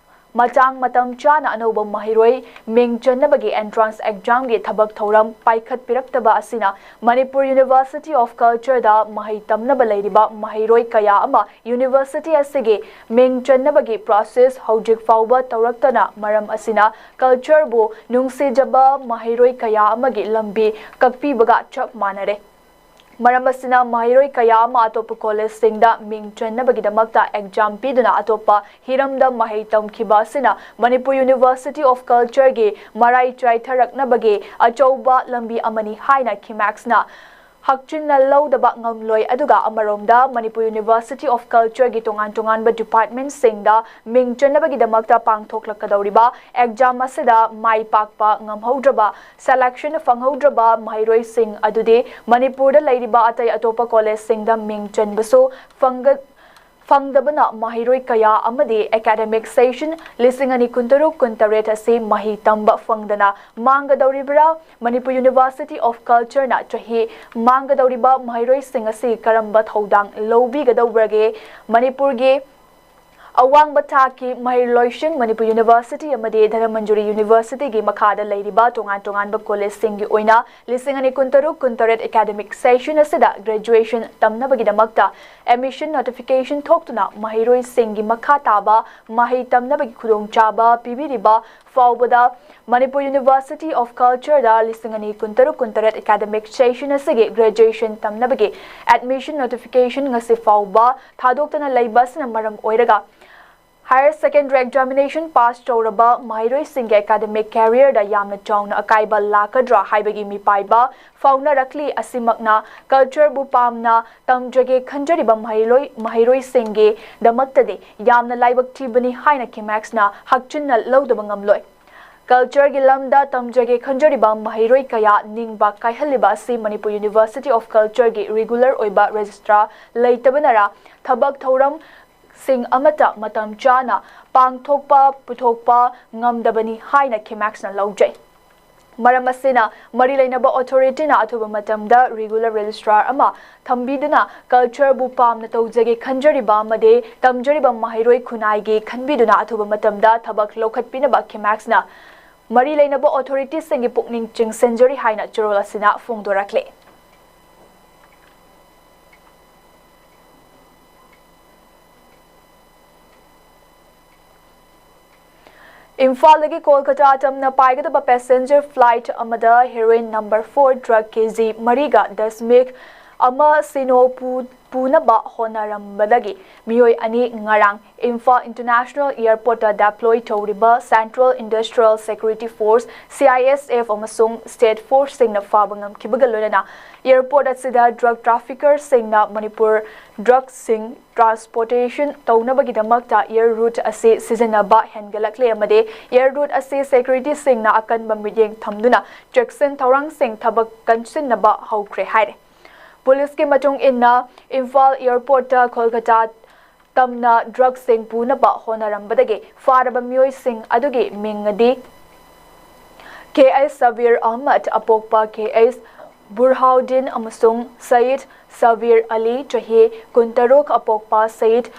ꯃꯇꯥꯡ ꯃꯇꯝ ꯆꯥꯅ ꯑꯅꯧꯕ ꯃꯍꯩꯔꯣꯏ ꯃꯤꯡ ꯆꯟꯅꯕꯒꯤ entrance exam ꯒꯤ ꯊꯕꯛ ꯊꯧꯔꯝ ꯄꯥꯏꯈꯠꯄꯤꯔꯛꯇꯕ ꯑꯁꯤꯅ Manipur University of Culture ꯗ ꯃꯍꯩ ꯇꯝꯅꯕ ꯂꯩꯔꯤꯕ ꯃꯍꯩꯔꯣꯏ ꯀꯌꯥ ꯑꯃ university ꯑꯁꯤꯒꯤ ꯃꯤꯡ ꯆꯟꯅꯕꯒꯤ process ꯍꯧꯖꯤꯛ ꯐꯥꯎꯕ ꯇꯧꯔꯛꯇꯅ ꯃꯔꯝ ꯑꯁꯤꯅ culture ꯕꯨ ꯅꯨꯡꯁꯤꯖꯕ ꯃꯍꯩꯔꯣꯏ ꯀꯌꯥ ꯑꯃꯒꯤ ꯂꯝꯕꯤ ꯀꯛꯄꯤꯕꯒ ꯆꯞ ꯃꯥꯟꯅꯔꯦ꯫ ꯃꯔꯝ ꯑꯁꯤꯅ ꯃꯍꯩꯔꯣꯏ ꯀꯌꯥ ꯑꯃ ꯑꯇꯣꯞꯄ college ꯁꯤꯡꯗ ꯃꯤꯡ ꯆꯟꯅꯕꯒꯤꯗꯃꯛꯇ exam ꯄꯤꯗꯨꯅ ꯑꯇꯣꯞꯄ ꯍꯤꯔꯝꯗ ꯃꯍꯩ ꯇꯝꯈꯤꯕ ꯑꯁꯤꯅ Manipur University of Culture ꯒꯤ ꯃꯔꯥꯏ ꯆꯥꯏꯊꯔꯛꯅꯕꯒꯤ ꯑꯆꯧꯕ ꯂꯝꯕꯤ ꯑꯃꯅꯤ ꯍꯥꯏꯅ KIMACS ꯅ ꯍꯛꯆꯤꯟꯅ ꯂꯧꯗꯕ ꯉꯝꯂꯣꯏ꯫ ꯑꯗꯨꯒ ꯑꯃꯔꯣꯝꯗ Manipur University of Culture ꯒꯤ ꯇꯣꯉꯥꯟ ꯇꯣꯉꯥꯟꯕ department ꯁꯤꯡꯗ ꯃꯤꯡ ꯆꯟꯅꯕꯒꯤꯗꯃꯛꯇ ꯄꯥꯡꯊꯣꯛꯂꯛꯀꯗꯧꯔꯤꯕ exam ꯑꯁꯤꯗ ꯃꯥꯏ ꯄꯥꯛꯄ ꯉꯝꯍꯧꯗ꯭ꯔꯕ, selection ꯐꯪꯍꯧꯗ꯭ꯔꯕ ꯃꯍꯩꯔꯣꯏꯁꯤꯡ ꯑꯗꯨꯗꯤ ꯃꯅꯤꯄꯨꯔꯗ ꯂꯩꯔꯤꯕ ꯑꯇꯩ ꯑꯇꯣꯞꯄ college ꯁꯤꯡꯗ ꯃꯤꯡ ꯆꯟꯕꯁꯨ ꯐꯪꯒ-, ꯐꯪꯗꯕꯅ ꯃꯍꯩꯔꯣꯏ ꯀꯌꯥ ꯑꯃꯗꯤ academic session ꯂꯤꯁꯤꯡ ꯑꯅꯤ ꯀꯨꯟꯇꯔꯨꯛ ꯀꯨꯟꯇꯔꯦꯠ ꯑꯁꯤ ꯃꯍꯩ ꯇꯝꯕ ꯐꯪꯗꯅ ꯃꯥꯡꯒꯗꯧꯔꯤꯕ꯭ꯔꯥ? Manipur University of Culture ꯅ ꯆꯍꯤ ꯃꯥꯡꯒꯗꯧꯔꯤꯕ ꯃꯍꯩꯔꯣꯏꯁꯤꯡ ꯑꯁꯤ ꯀꯔꯝꯕ ꯊꯧꯗꯥꯡ ꯂꯧꯕꯤꯒꯗꯧꯕꯒꯦ? ꯃꯅꯤꯄꯨꯔꯒꯤ ꯑꯋꯥꯡꯕ ꯊꯥꯛꯀꯤ ꯃꯍꯩꯔꯣꯏꯁꯤꯡ Manipur University ꯑꯃꯗꯤ ꯙꯅꯃꯟꯖꯨꯔꯤ University ꯒꯤ ꯃꯈꯥꯗ ꯂꯩꯔꯤꯕ ꯇꯣꯉꯥꯟ ꯇꯣꯉꯥꯟꯕ college ꯁꯤꯡꯒꯤ ꯑꯣꯏꯅ ꯂꯤꯁꯤꯡ ꯑꯅꯤ ꯀꯨꯟꯇꯔꯨꯛ ꯀꯨꯟꯇꯔꯦꯠ academic session ꯑꯁꯤꯗ graduation ꯇꯝꯅꯕꯒꯤꯗꯃꯛꯇ admission notification ꯊꯣꯛꯇꯨꯅ ꯃꯍꯩꯔꯣꯏꯁꯤꯡꯒꯤ ꯃꯈꯥ ꯇꯥꯕ ꯃꯍꯩ ꯇꯝꯅꯕꯒꯤ ꯈꯨꯗꯣꯡꯆꯥꯕ ꯄꯤꯕꯤꯔꯤꯕ ꯐꯥꯎꯕꯗ Manipur University of Culture ꯗ ꯂꯤꯁꯤꯡ ꯑꯅꯤ ꯀꯨꯟꯇꯔꯨꯛ ꯀꯨꯟꯇꯔꯦꯠ academic session ꯑꯁꯤꯒꯤ graduation ꯇꯝꯅꯕꯒꯤ admission notification ꯉꯁꯤ ꯐꯥꯎꯕ ꯊꯥꯗꯣꯛꯇꯅ ꯂꯩꯕ ꯑꯁꯤꯅ ꯃꯔꯝ ꯑꯣꯏꯔꯒ higher secondary examination pass ꯇꯧꯔꯕ ꯃꯍꯩꯔꯣꯏꯁꯤꯡꯒꯤ academic career ꯗ ꯌꯥꯝꯅ ꯆꯥꯎꯅ ꯑꯀꯥꯏꯕ ꯂꯥꯛꯀꯗ꯭ꯔꯥ ꯍꯥꯏꯕꯒꯤ ꯃꯤꯄꯥꯏꯕ ꯐꯥꯎꯅꯔꯛꯂꯤ꯫ ꯑꯁꯤꯃꯛꯅ culture ꯕꯨ ꯄꯥꯝꯅ ꯇꯝꯖꯒꯦ ꯈꯟꯖꯔꯤꯕ ꯃꯍꯩꯔꯣꯏ-, ꯃꯍꯩꯔꯣꯏꯁꯤꯡꯒꯤꯗꯃꯛꯇꯗꯤ ꯌꯥꯝꯅ ꯂꯥꯏꯕꯛ ꯊꯤꯕꯅꯤ ꯍꯥꯏꯅ KIMACS ꯅ ꯍꯛꯆꯤꯟꯅ ꯂꯧꯗꯕ ꯉꯝꯂꯣꯏ꯫ Cultureꯒꯤ ꯂꯝꯗ ꯇꯝꯖꯒꯦ ꯈꯟꯖꯔꯤꯕ ꯃꯍꯩꯔꯣꯏ ꯀꯌꯥ ꯅꯤꯡꯕ ꯀꯥꯏꯍꯜꯂꯤꯕ ꯑꯁꯤ Manipur University of Cultureꯒꯤ regular ꯑꯣꯏꯕ registrar ꯂꯩꯇꯕꯅꯔ ꯊꯕꯛ ꯊꯧꯔꯝꯁꯤꯡ ꯑꯃꯠꯇ ꯃꯇꯝ ꯆꯥꯅ ꯄꯥꯡꯊꯣꯛꯄ ꯄꯨꯊꯣꯛꯄ ꯉꯝꯗꯕꯅꯤ ꯍꯥꯏꯅ ꯈꯦꯃꯦꯛꯁꯅ ꯂꯧꯖꯩ꯫ ꯃꯔꯝ ꯑꯁꯤꯅ ꯃꯔꯤ ꯂꯩꯅꯕ authorityꯅ ꯑꯊꯨꯕ ꯃꯇꯝꯗ regular registrar ꯑꯃ ꯊꯝꯕꯤꯗꯨꯅ cultureꯕꯨ ꯄꯥꯝꯅ ꯇꯧꯖꯒꯦ ꯈꯟꯖꯔꯤꯕ ꯑꯃꯗꯤ ꯇꯝꯖꯔꯤꯕ ꯃꯍꯩꯔꯣꯏ ꯈꯨꯟꯅꯥꯏꯒꯤ ꯈꯟꯕꯤꯗꯨꯅ ꯑꯊꯨꯕ ꯃꯇꯝꯗ ꯊꯕꯛ ꯂꯧꯈꯠꯄꯤꯅꯕ ꯈꯦꯃꯦꯛꯁꯅ ꯃꯔꯤ ꯂꯩꯅꯕ authorityꯁꯤꯡꯒꯤ ꯄꯨꯛꯅꯤꯡ ꯆꯤꯡꯁꯤꯟꯖꯔꯤ ꯍꯥꯏꯅ ꯆꯦꯔꯣꯜ ꯑꯁꯤꯅ ꯐꯣꯡꯗꯣꯔꯛꯂꯤ꯫ ꯏꯝꯐꯥꯜꯗꯒꯤ ꯀꯣꯜꯀꯇꯥ ꯇꯝꯅ ꯄꯥꯏꯒꯗꯕ passenger flight ꯑꯃꯗ heroin number four drug ꯀꯦ ꯖꯤ ꯃꯔꯤꯒ ꯗꯁꯃꯤꯛ ꯑꯃ ꯁꯤꯅꯣ ꯄꯨ-, ꯄꯨꯅꯕ ꯍꯣꯠꯅꯔꯝꯕꯗꯒꯤ ꯃꯤꯑꯣꯏ ꯑꯅꯤ ꯉꯔꯥꯡ ꯏꯝꯐꯥꯜ International Airportꯇ deploy ꯇꯧꯔꯤꯕ Central Industrial Security Force, C I S F, ꯑꯃꯁꯨꯡ state forceꯁꯤꯡꯅ ꯐꯥꯕ ꯉꯝꯈꯤꯕꯒ ꯂꯣꯏꯅꯅ airport ꯑꯁꯤꯗ drug traffickerꯁꯤꯡꯅ ꯃꯅꯤꯄꯨꯔ drugꯁꯤꯡ transportation ꯇꯧꯅꯕꯒꯤꯗꯃꯛꯇ air route ꯑꯁꯤ ꯁꯤꯖꯤꯟꯅꯕ ꯍꯦꯟꯒꯠꯂꯛꯂꯦ ꯑꯃꯗꯤ air route ꯑꯁꯤ securityꯁꯤꯡꯅ ꯑꯀꯟꯕ ꯃꯤꯠꯌꯦꯡ ꯊꯝꯗꯨꯅ ꯆꯦꯛꯁꯤꯟ ꯊꯧꯔꯥꯡꯁꯤꯡ ꯊꯕꯛ ꯀꯟꯁꯤꯟꯅꯕ ꯍꯧꯈ꯭ꯔꯦ ꯍꯥꯏꯔꯦ꯫ ꯄꯨꯂꯤꯁꯀꯤ ꯃꯇꯨꯡ ꯏꯟꯅ ꯏꯝꯐꯥꯜ airportꯇ ꯀꯣꯜꯀꯇꯥ ꯇꯝꯅ drugꯁꯤꯡ ꯄꯨꯅꯕ ꯍꯣꯠꯅꯔꯝꯕꯗꯒꯤ ꯐꯥꯔꯕ ꯃꯤꯑꯣꯏꯁꯤꯡ ꯑꯗꯨꯒꯤ ꯃꯤꯡ ꯑꯗꯤ ꯀꯦ ꯑꯩꯆ ꯁꯕꯤꯔ ꯑꯍꯃꯗ, ꯑꯄꯣꯛꯄ ꯀꯦ ꯑꯩꯆ ꯕꯨꯔꯍꯥꯎꯗꯤꯟ, ꯑꯃꯁꯨꯡ ꯁꯌꯤꯗ ꯁꯕꯤꯔ ꯑꯂꯤ, ꯆꯍꯤ ꯀꯨꯟꯇꯔꯨꯛ, ꯑꯄꯣꯛꯄ ꯁꯌꯤꯗ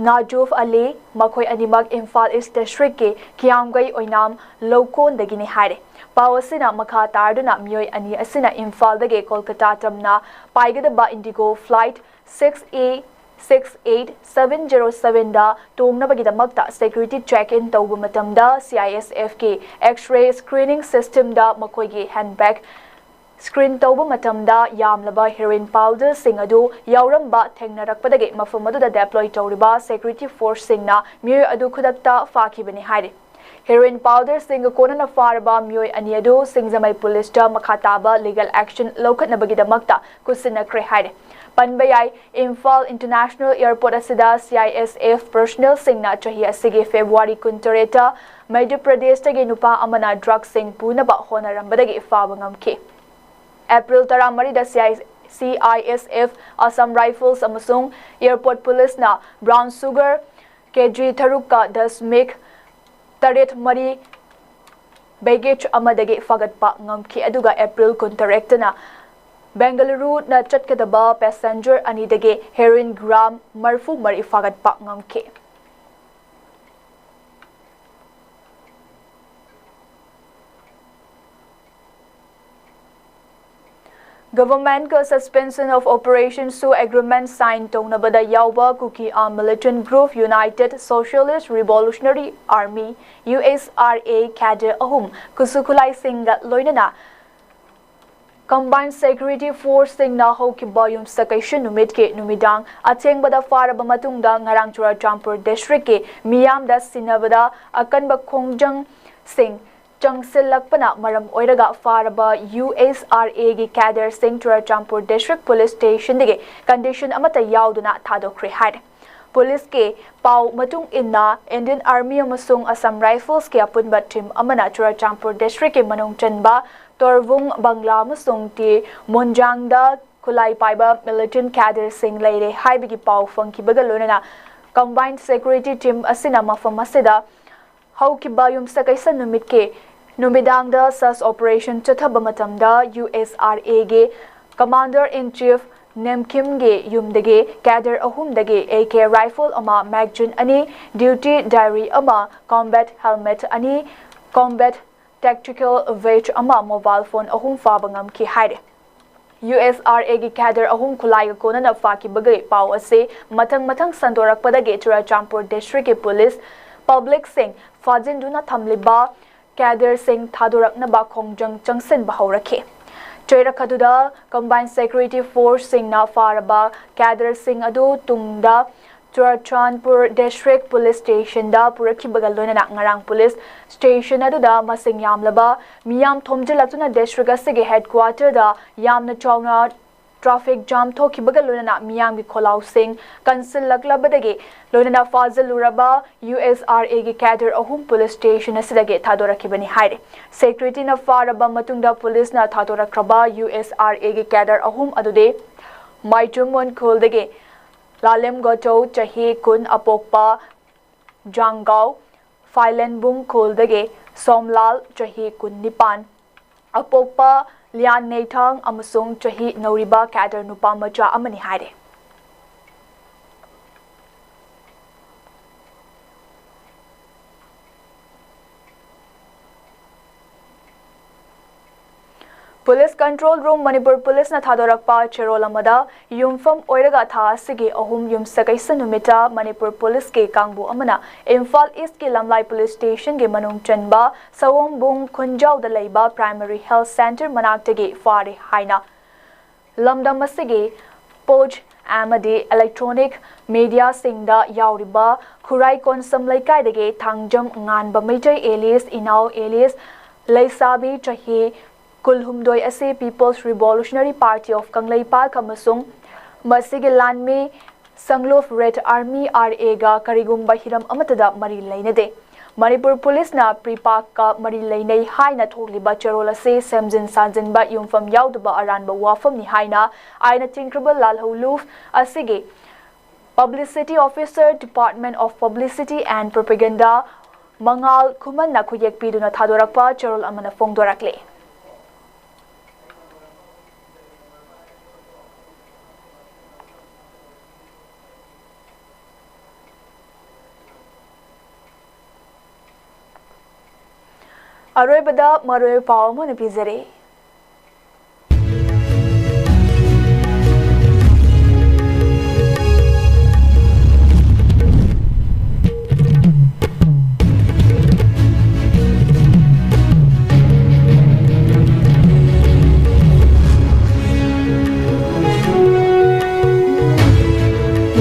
ꯅꯥꯖꯨꯐ ꯑꯂꯤ, ꯃꯈꯣꯏ ꯑꯅꯤꯃꯛ ꯏꯝꯐꯥꯜ East Districtꯀꯤ ꯀꯤꯌꯥꯝꯒꯩ ꯑꯣꯏꯅꯥꯝ ꯂꯧꯀꯣꯟꯗꯒꯤꯅꯤ ꯍꯥꯏꯔꯦ꯫ ꯄꯥꯎ ꯑꯁꯤꯅ ꯃꯈꯥ ꯇꯥꯔꯗꯨꯅ ꯃꯤꯑꯣꯏ ꯑꯅꯤ ꯑꯁꯤꯅ ꯏꯝꯐꯥꯜꯗꯒꯤ ꯀꯣꯜꯀꯇꯥ ꯇꯝꯅ ꯄꯥꯏꯒꯗꯕ Indigo flight six A six eight seven zero sevenꯗ ꯇꯣꯡꯅꯕꯒꯤꯗꯃꯛꯇ security check-in ꯇꯧꯕ ꯃꯇꯝꯗ C I S Fꯀꯤ X-ray screening systemꯗ ꯃꯈꯣꯏꯒꯤ handbag screen ꯇꯧꯕ ꯃꯇꯝꯗ ꯌꯥꯝꯂꯕ heroin powderꯁꯤꯡ ꯑꯗꯨ ꯌꯥꯎꯔꯝꯕ ꯊꯦꯡꯅꯔꯛꯄꯗꯒꯤ ꯃꯐꯝ ꯑꯗꯨꯗ deploy ꯇꯧꯔꯤꯕ security forceꯁꯤꯡꯅ ꯃꯤꯑꯣꯏ ꯑꯗꯨ ꯈꯨꯗꯛꯇ ꯐꯥꯈꯤꯕꯅꯤ ꯍꯥꯏꯔꯤ꯫ Heroin powderꯁꯤꯡꯒ ꯀꯣꯟꯅꯅ ꯐꯥꯔꯕ ꯃꯤꯑꯣꯏ ꯑꯅꯤ ꯑꯗꯨ ꯁꯤꯡꯖꯃꯩ ꯄꯨꯂꯤꯁꯇ ꯃꯈꯥ ꯇꯥꯕ legal action ꯂꯧꯈꯠꯅꯕꯒꯤꯗꯃꯛꯇ ꯈꯨꯠꯁꯤꯟꯅꯈ꯭ꯔꯦ ꯍꯥꯏꯔꯤ꯫ ꯄꯟꯕ ꯌꯥꯏ꯫ ꯏꯝꯐꯥꯜ International Airport ꯑꯁꯤꯗ C I S F personnelꯁꯤꯡꯅ ꯆꯍꯤ ꯑꯁꯤꯒꯤ February ꯀꯨꯟꯇꯔꯦꯠꯇ ꯃꯙ꯭ꯌ ꯄ꯭ꯔꯗꯦꯁꯇꯒꯤ ꯅꯨꯄꯥ ꯑꯃꯅ drugsꯁꯤꯡ ꯄꯨꯅꯕ ꯍꯣꯠꯅꯔꯝꯕꯗꯒꯤ ꯐꯥꯕ ꯉꯝꯈꯤ꯫ April ꯇꯔꯥꯃꯔꯤꯗ C I, C I S F, Assam Rifles ꯑꯃꯁꯨꯡ Airport Policeꯅ brown sugar kg ꯇꯔꯨꯛꯀ ꯗꯁꯃꯤꯛ ꯇꯔꯦꯠ ꯃꯔꯤ baggage ꯑꯃꯗꯒꯤ ꯐꯥꯒꯠꯄ ꯉꯝꯈꯤ꯫ ꯑꯗꯨꯒ April ꯀꯨꯟꯇꯔꯦꯠꯇꯅ ꯕꯦꯡꯒꯂꯨꯔꯨꯅ ꯆꯠꯀꯗꯕ passenger ꯑꯅꯤꯗꯒꯤ heroin gram ꯃꯔꯤꯐꯨ ꯃꯔꯤ ꯐꯥꯒꯠꯄ ꯉꯝꯈꯤ꯫ Governmentꯀ Suspension of Operations to Agreement sign ꯇꯧꯅꯕꯗ ꯌꯥꯎꯕ Kuki Armed Militant Group United Socialist Revolutionary Army, U S R A, cadre ꯑꯍꯨꯝ ꯈꯨꯠꯁꯨ ꯈꯨꯠꯂꯥꯏꯁꯤꯡꯒ ꯂꯣꯏꯅꯅ Combined Security Forceꯁꯤꯡꯅ ꯍꯧꯈꯤꯕ ꯌꯨꯝꯁꯀꯩꯁ ꯅꯨꯃꯤꯠꯀꯤ ꯅꯨꯃꯤꯗꯥꯡ ꯑꯊꯦꯡꯕꯗ ꯐꯥꯔꯕ ꯃꯇꯨꯡꯗ ꯉꯔꯥꯡ ꯆꯨꯔꯆꯥꯟꯄꯨꯔ districtꯀꯤ ꯃꯤꯌꯥꯝꯗ ꯁꯤꯟꯅꯕꯗ ꯑꯀꯟꯕ ꯈꯣꯡꯖꯪꯁꯤꯡ ꯆꯪꯁꯤꯜꯂꯛꯄꯅ ꯃꯔꯝ ꯑꯣꯏꯔꯒ ꯐꯥꯔꯕ U S R Aꯒꯤ cadreꯁꯤꯡ Churachandpur District Police Stationꯗꯒꯤ condition ꯑꯃꯠꯇ ꯌꯥꯎꯗꯅ ꯊꯥꯗꯣꯛꯈ꯭ꯔꯦ ꯍꯥꯏꯔꯦ꯫ Policeꯀꯤ ꯄꯥꯎ ꯃꯇꯨꯡ ꯏꯟꯅ Indian Army ꯑꯃꯁꯨꯡ Assam Riflesꯀꯤ ꯑꯄꯨꯟꯕ team ꯑꯃꯅ ꯆꯨꯔꯆꯥꯟꯄꯨꯔ districtꯀꯤ ꯃꯅꯨꯡ ꯆꯟꯕ ꯇꯣꯔꯕꯨꯡ ꯕꯪꯒ꯭ꯂꯥ ꯑꯃꯁꯨꯡ ꯇꯤ ꯃꯣꯟꯖꯥꯡꯗ ꯈꯨꯠꯂꯥꯏ ꯄꯥꯏꯕ militant cadreꯁꯤꯡ ꯂꯩꯔꯦ ꯍꯥꯏꯕꯒꯤ ꯄꯥꯎ ꯐꯪꯈꯤꯕꯒ ꯂꯣꯏꯅꯅ Combined Security Team ꯑꯁꯤꯅ ꯃꯐꯝ ꯑꯁꯤꯗ ꯍꯧꯈꯤꯕ ꯌꯨꯝꯁꯀꯩꯁ ꯅꯨꯃꯤꯠꯀꯤ ꯅꯨꯃꯤꯗꯥꯡꯗ search operation ꯆꯠꯊꯕ ꯃꯇꯝꯗ U S R Aꯒꯤ Commander in Chief ꯅꯦꯝꯈꯤꯝꯒꯤ ꯌꯨꯝꯗꯒꯤ cadre ꯑꯍꯨꯝꯗꯒꯤ A K rifle ꯑꯃ, magazine ꯑꯅꯤ, duty diary ꯑꯃ, combat helmet ꯑꯅꯤ, combat tactical vest ꯑꯃ, mobile phone ꯑꯍꯨꯝ ꯐꯥꯕ ꯉꯝꯈꯤ ꯍꯥꯏꯔꯤ꯫ U S R Aꯒꯤ cadre ꯑꯍꯨꯝ ꯈꯨꯠꯂꯥꯏꯒ ꯀꯣꯟꯅꯅ ꯐꯥꯈꯤꯕꯒꯤ ꯄꯥꯎ ꯑꯁꯤ ꯃꯊꯪ ꯃꯊꯪ ꯁꯟꯗꯣꯔꯛꯄꯗꯒꯤ ꯆꯨꯔꯆꯥꯟꯄꯨꯔ districtꯀꯤ police, publicꯁꯤꯡ ꯐꯥꯖꯤꯟꯗꯨꯅ ꯊꯝꯂꯤꯕ cadreꯁꯤꯡ ꯊꯥꯗꯣꯔꯛꯅꯕ ꯈꯣꯡꯖꯪ ꯆꯪꯁꯤꯟꯕ ꯍꯧꯔꯛꯈꯤ꯫ ꯆꯩꯔꯛ ꯑꯗꯨꯗ Combined Security Forceꯁꯤꯡꯅ ꯐꯥꯔꯕ cadreꯁꯤꯡ ꯑꯗꯨ ꯇꯨꯡꯗ ꯆꯨꯔꯆꯥꯟꯄꯨꯔ District Police Stationꯗ ꯄꯨꯔꯛꯈꯤꯕꯒ ꯂꯣꯏꯅꯅ ꯉꯔꯥꯡ police station ꯑꯗꯨꯗ ꯃꯁꯤꯡ ꯌꯥꯝꯂꯕ ꯃꯤꯌꯥꯝ ꯊꯣꯝꯖꯤꯜꯂꯛꯇꯨꯅ district ꯑꯁꯤꯒꯤ headquarterꯗ ꯌꯥꯝꯅ ꯆꯥꯎꯅ ꯇ꯭ꯔꯥꯐꯤꯛ ꯖꯥꯝ ꯊꯣꯛꯈꯤꯕꯒ ꯂꯣꯏꯅꯅ ꯃꯤꯌꯥꯝꯒꯤ ꯈꯣꯜꯂꯥꯎꯁꯤꯡ ꯀꯟꯁꯤꯜꯂꯛꯂꯕꯗꯒꯤ ꯂꯣꯏꯅꯅ ꯐꯥꯖꯤꯜꯂꯨꯔꯕ ꯌꯨ ꯑꯦꯁ ꯑꯥꯔ ꯑꯦꯒꯤ ꯀꯦꯗꯔ ꯑꯍꯨꯝ ꯄꯨꯂꯤꯁ ꯁ꯭ꯇꯦꯁꯟ ꯑꯁꯤꯗꯒꯤ ꯊꯥꯗꯣꯔꯛꯈꯤꯕꯅꯤ ꯍꯥꯏꯔꯤ꯫ ꯁꯦꯀ꯭ꯌꯨꯔꯤꯇꯤꯅ ꯐꯥꯔꯕ ꯃꯇꯨꯡꯗ ꯄꯨꯂꯤꯁꯅ ꯊꯥꯗꯣꯔꯛꯈ꯭ꯔꯕ ꯌꯨ ꯑꯦꯁ ꯑꯥꯔ ꯑꯦꯒꯤ ꯀꯦꯗꯔ ꯑꯍꯨꯝ ꯑꯗꯨꯗꯤ ꯃꯥꯏꯆꯨꯝ ꯃꯣꯟꯈꯨꯜꯗꯒꯤ ꯂꯥꯂꯦꯝ ꯒꯣꯆꯧ, ꯆꯍꯤ ꯀꯨꯟ, ꯑꯄꯣꯛꯄ ꯖꯥꯡꯒꯥꯎ ꯐꯥꯏꯂꯦꯟꯕꯨꯡ ꯈꯨꯜꯗꯒꯤ ꯁꯣꯝꯂꯥꯜ, ꯆꯍꯤ ꯀꯨꯟꯅꯤꯄꯥꯟ, ꯑꯄꯣꯛꯄ ꯂꯤꯌꯥꯟ ꯅꯦꯊꯥꯡ ꯑꯃꯁꯨꯡ ꯆꯍꯤ ꯅꯧꯔꯤꯕ ꯀꯦꯗꯔ ꯅꯨꯄꯥ ꯃꯆꯥ ꯑꯃꯅꯤ ꯍꯥꯏꯔꯦ꯫ ꯄꯨꯂꯤꯁ ꯀꯟꯇ꯭ꯔꯣꯜ ꯔꯨꯝ, ꯃꯅꯤꯄꯨꯔ ꯄꯨꯂꯤꯁꯅ ꯊꯥꯗꯣꯔꯛꯄ ꯆꯦꯔꯣꯜ ꯑꯃꯗ, ꯌꯨꯝꯐꯝ ꯑꯣꯏꯔꯒ ꯊꯥ ꯑꯁꯤꯒꯤ ꯑꯍꯨꯝ ꯌꯨꯝꯁꯀꯩꯁ ꯅꯨꯃꯤꯠꯇ ꯃꯅꯤꯄꯨꯔ ꯄꯨꯂꯤꯁꯀꯤ ꯀꯥꯡꯕꯨ ꯑꯃꯅ ꯏꯝꯐꯥꯜ ꯏꯁꯀꯤ ꯂꯝꯂꯥꯏ ꯄꯨꯂꯤꯁ ꯁ꯭ꯇꯦꯁꯟꯒꯤ ꯃꯅꯨꯡ ꯆꯟꯕ ꯁꯑꯣꯝꯕꯨꯡ ꯈꯨꯟꯖꯥꯎꯗ ꯂꯩꯕ ꯄ꯭ꯔꯥꯏꯃꯔꯤ ꯍꯦꯜꯊ ꯁꯦꯟꯇꯔ ꯃꯅꯥꯛꯇꯒꯤ ꯐꯥꯔꯦ ꯍꯥꯏꯅ ꯂꯝꯗꯝ ꯑꯁꯤꯒꯤ ꯄꯣꯁ ꯑꯃꯗꯤ ꯏꯂꯦꯛꯇ꯭ꯔꯣꯅꯤꯛ ꯃꯤꯗꯤꯌꯥꯁꯤꯡꯗ ꯌꯥꯎꯔꯤꯕ ꯈꯨꯔꯥꯏ ꯀꯣꯟꯁꯝ ꯂꯩꯀꯥꯏꯗꯒꯤ ꯊꯥꯡꯖꯝ ꯉꯥꯟꯕ ꯃꯩꯇꯩ ꯑꯦꯂꯤꯌꯥꯁ ꯏꯅꯥꯎ ꯑꯦꯂꯤꯌꯥꯁ ꯂꯩꯁꯥꯕꯤ ꯆꯍꯤ ꯀꯨꯟꯍꯨꯝꯗꯣꯏ ꯑꯁꯤ People's Revolutionary Party of Kangleipak ꯑꯃꯁꯨꯡ ꯃꯁꯤꯒꯤ ꯂꯥꯟꯃꯤ ꯁꯪꯂꯨꯞ ꯔꯦꯗ ꯑꯥꯔꯃꯤ, ꯑꯥꯔ ꯑꯦꯒ ꯀꯔꯤꯒꯨꯝꯕ ꯍꯤꯔꯝ ꯑꯃꯠꯇꯗ ꯃꯔꯤ ꯂꯩꯅꯗꯦ꯫ ꯃꯅꯤꯄꯨꯔ ꯄꯨꯂꯤꯁꯅ ꯄ꯭ꯔꯤꯄꯥꯛꯀ ꯃꯔꯤ ꯂꯩꯅꯩ ꯍꯥꯏꯅ ꯊꯣꯛꯂꯤꯕ ꯆꯦꯔꯣꯜ ꯑꯁꯤ ꯁꯦꯝꯖꯤꯟ ꯁꯥꯖꯤꯟꯕ, ꯌꯨꯝꯐꯝ ꯌꯥꯎꯗꯕ ꯑꯔꯥꯟꯕ ꯋꯥꯐꯝꯅꯤ ꯍꯥꯏꯅ ꯑꯥꯏꯟꯅ ꯊꯤꯡꯈ꯭ꯔꯕ ꯂꯥꯜꯍꯧꯂꯨꯞ ꯑꯁꯤꯒꯤ Publicity Officer, Department of Publicity and Propaganda, ꯃꯉꯥꯜ ꯈꯨꯃꯟꯅ ꯈꯨꯌꯦꯛ ꯄꯤꯗꯨꯅ ꯊꯥꯗꯣꯔꯛꯄ ꯆꯦꯔꯣꯜ ꯑꯃꯅ ꯐꯣꯡꯗꯣꯔꯛꯂꯤ꯫ ꯑꯔꯣꯏꯕꯗ ꯃꯔꯨꯑꯣꯏꯕ ꯄꯥꯎ ꯑꯃ ꯑꯣꯏꯅ ꯄꯤꯖꯔꯤ꯫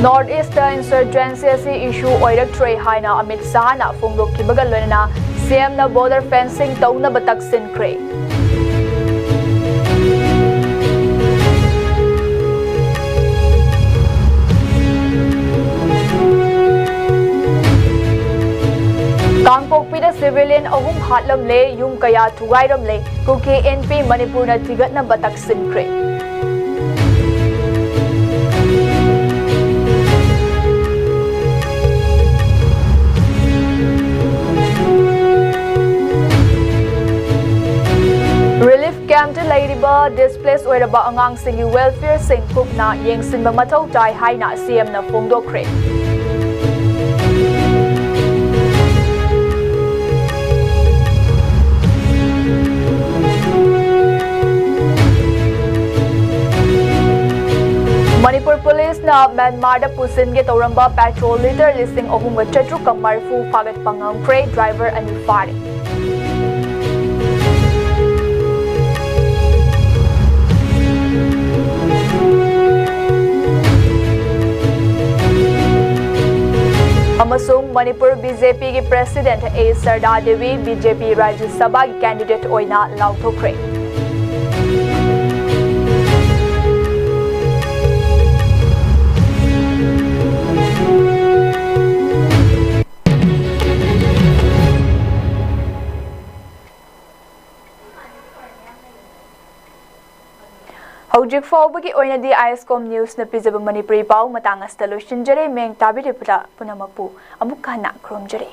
North East ꯏꯟꯁꯔꯖꯦꯟꯁꯤ ꯑꯁꯤ ꯏꯁꯨ ꯑꯣꯏꯔꯛꯇ꯭ꯔꯦ ꯍꯥꯏꯅ ꯑꯃꯤꯠ ꯁꯥꯍꯅ ꯐꯣꯡꯗꯣꯛꯈꯤꯕꯒ ꯂꯣꯏꯅꯅ ꯁꯤ ꯑꯦꯝꯅ ꯕꯣꯔꯗꯔ ꯐꯦꯟꯁꯤꯡ ꯇꯧꯅꯕ ꯇꯛꯁꯤꯟꯈ꯭ꯔꯦ꯫ ꯑꯍꯨꯝ ꯍꯥꯠꯂꯝꯂꯦ, ꯌꯨꯝ ꯀꯌꯥ ꯊꯨꯒꯥꯏꯔꯝꯂꯦ, ꯀꯨꯀꯤ ꯑꯦꯟ ꯄꯤ ꯃꯅꯤꯄꯨꯔꯅ ꯊꯤꯒꯠꯅꯕ ꯇꯛꯁꯤꯟꯈ꯭ꯔꯦ꯫ ꯔꯤꯂꯤꯐ ꯀꯦꯝꯞꯇ ꯂꯩꯔꯤꯕ ꯗꯤꯁꯄ꯭ꯂꯦꯁ ꯑꯣꯏꯔꯕ ꯑꯉꯥꯡꯁꯤꯡꯒꯤ ꯋꯦꯜꯐꯤꯌꯔꯁꯤꯡ ꯀꯨꯞꯅ ꯌꯦꯡꯁꯤꯟꯕ ꯃꯊꯧ ꯇꯥꯏ ꯍꯥꯏꯅ ꯁꯤ ꯑꯦꯝꯅ ꯐꯣꯡꯗꯣꯛꯈ꯭ꯔꯦ꯫ ꯃꯅꯤꯄꯨꯔ ꯄꯨꯂꯤꯁꯅ ꯃ꯭ꯌꯥꯟꯃꯥꯔꯗ ꯄꯨꯁꯤꯟꯒꯦ ꯇꯧꯔꯝꯕ ꯄꯦꯇ꯭ꯔꯣꯜ ꯂꯤꯇꯔ ꯂꯤꯁꯤꯡ ꯑꯍꯨꯝꯒ ꯆꯥꯇ꯭ꯔꯨꯛꯀ ꯃꯔꯤꯐꯨ ꯐꯥꯒꯠꯄ ꯉꯝꯈ꯭ꯔꯦ, ꯗ꯭ꯔꯥꯏꯚꯔ ꯑꯅꯤ ꯐꯥꯔꯦ꯫ ꯑꯃꯁꯨꯡ ꯃꯅꯤꯄꯨꯔ ꯕꯤ ꯖꯦ ꯄꯤꯒꯤ ꯄ꯭ꯔꯦꯁꯤꯗꯦꯟꯠ ꯑꯦ ꯁꯔꯗꯥ ꯗꯦꯕꯤ ꯕꯤ ꯖꯦ ꯄꯤ ꯔꯥꯖ꯭ꯌ ꯁꯚꯥꯒꯤ ꯀꯦꯟꯗꯤꯗꯦꯠ ꯑꯣꯏꯅ ꯂꯥꯎꯊꯣꯛꯈ꯭ꯔꯦ꯫ ꯍꯧꯖꯤꯛ ꯐꯥꯎꯕꯒꯤ ꯑꯣꯏꯅꯗꯤ ꯑꯥꯏ ꯑꯦꯁ ꯀꯣꯝ ꯅ꯭ꯌꯨꯁꯅ ꯄꯤꯖꯕ ꯃꯅꯤꯄꯨꯔꯤ ꯄꯥꯎ ꯃꯇꯥꯡ ꯑꯁꯤꯗ ꯂꯣꯏꯁꯤꯟꯖꯔꯦ꯫ ꯃꯤꯠꯌꯦꯡ ꯇꯥꯕꯤꯔꯤꯕ ꯄꯨꯝꯅꯃꯛꯄꯨ ꯑꯃꯨꯛꯀ ꯍꯟꯅ ꯈꯨꯔꯨꯝꯖꯔꯤ꯫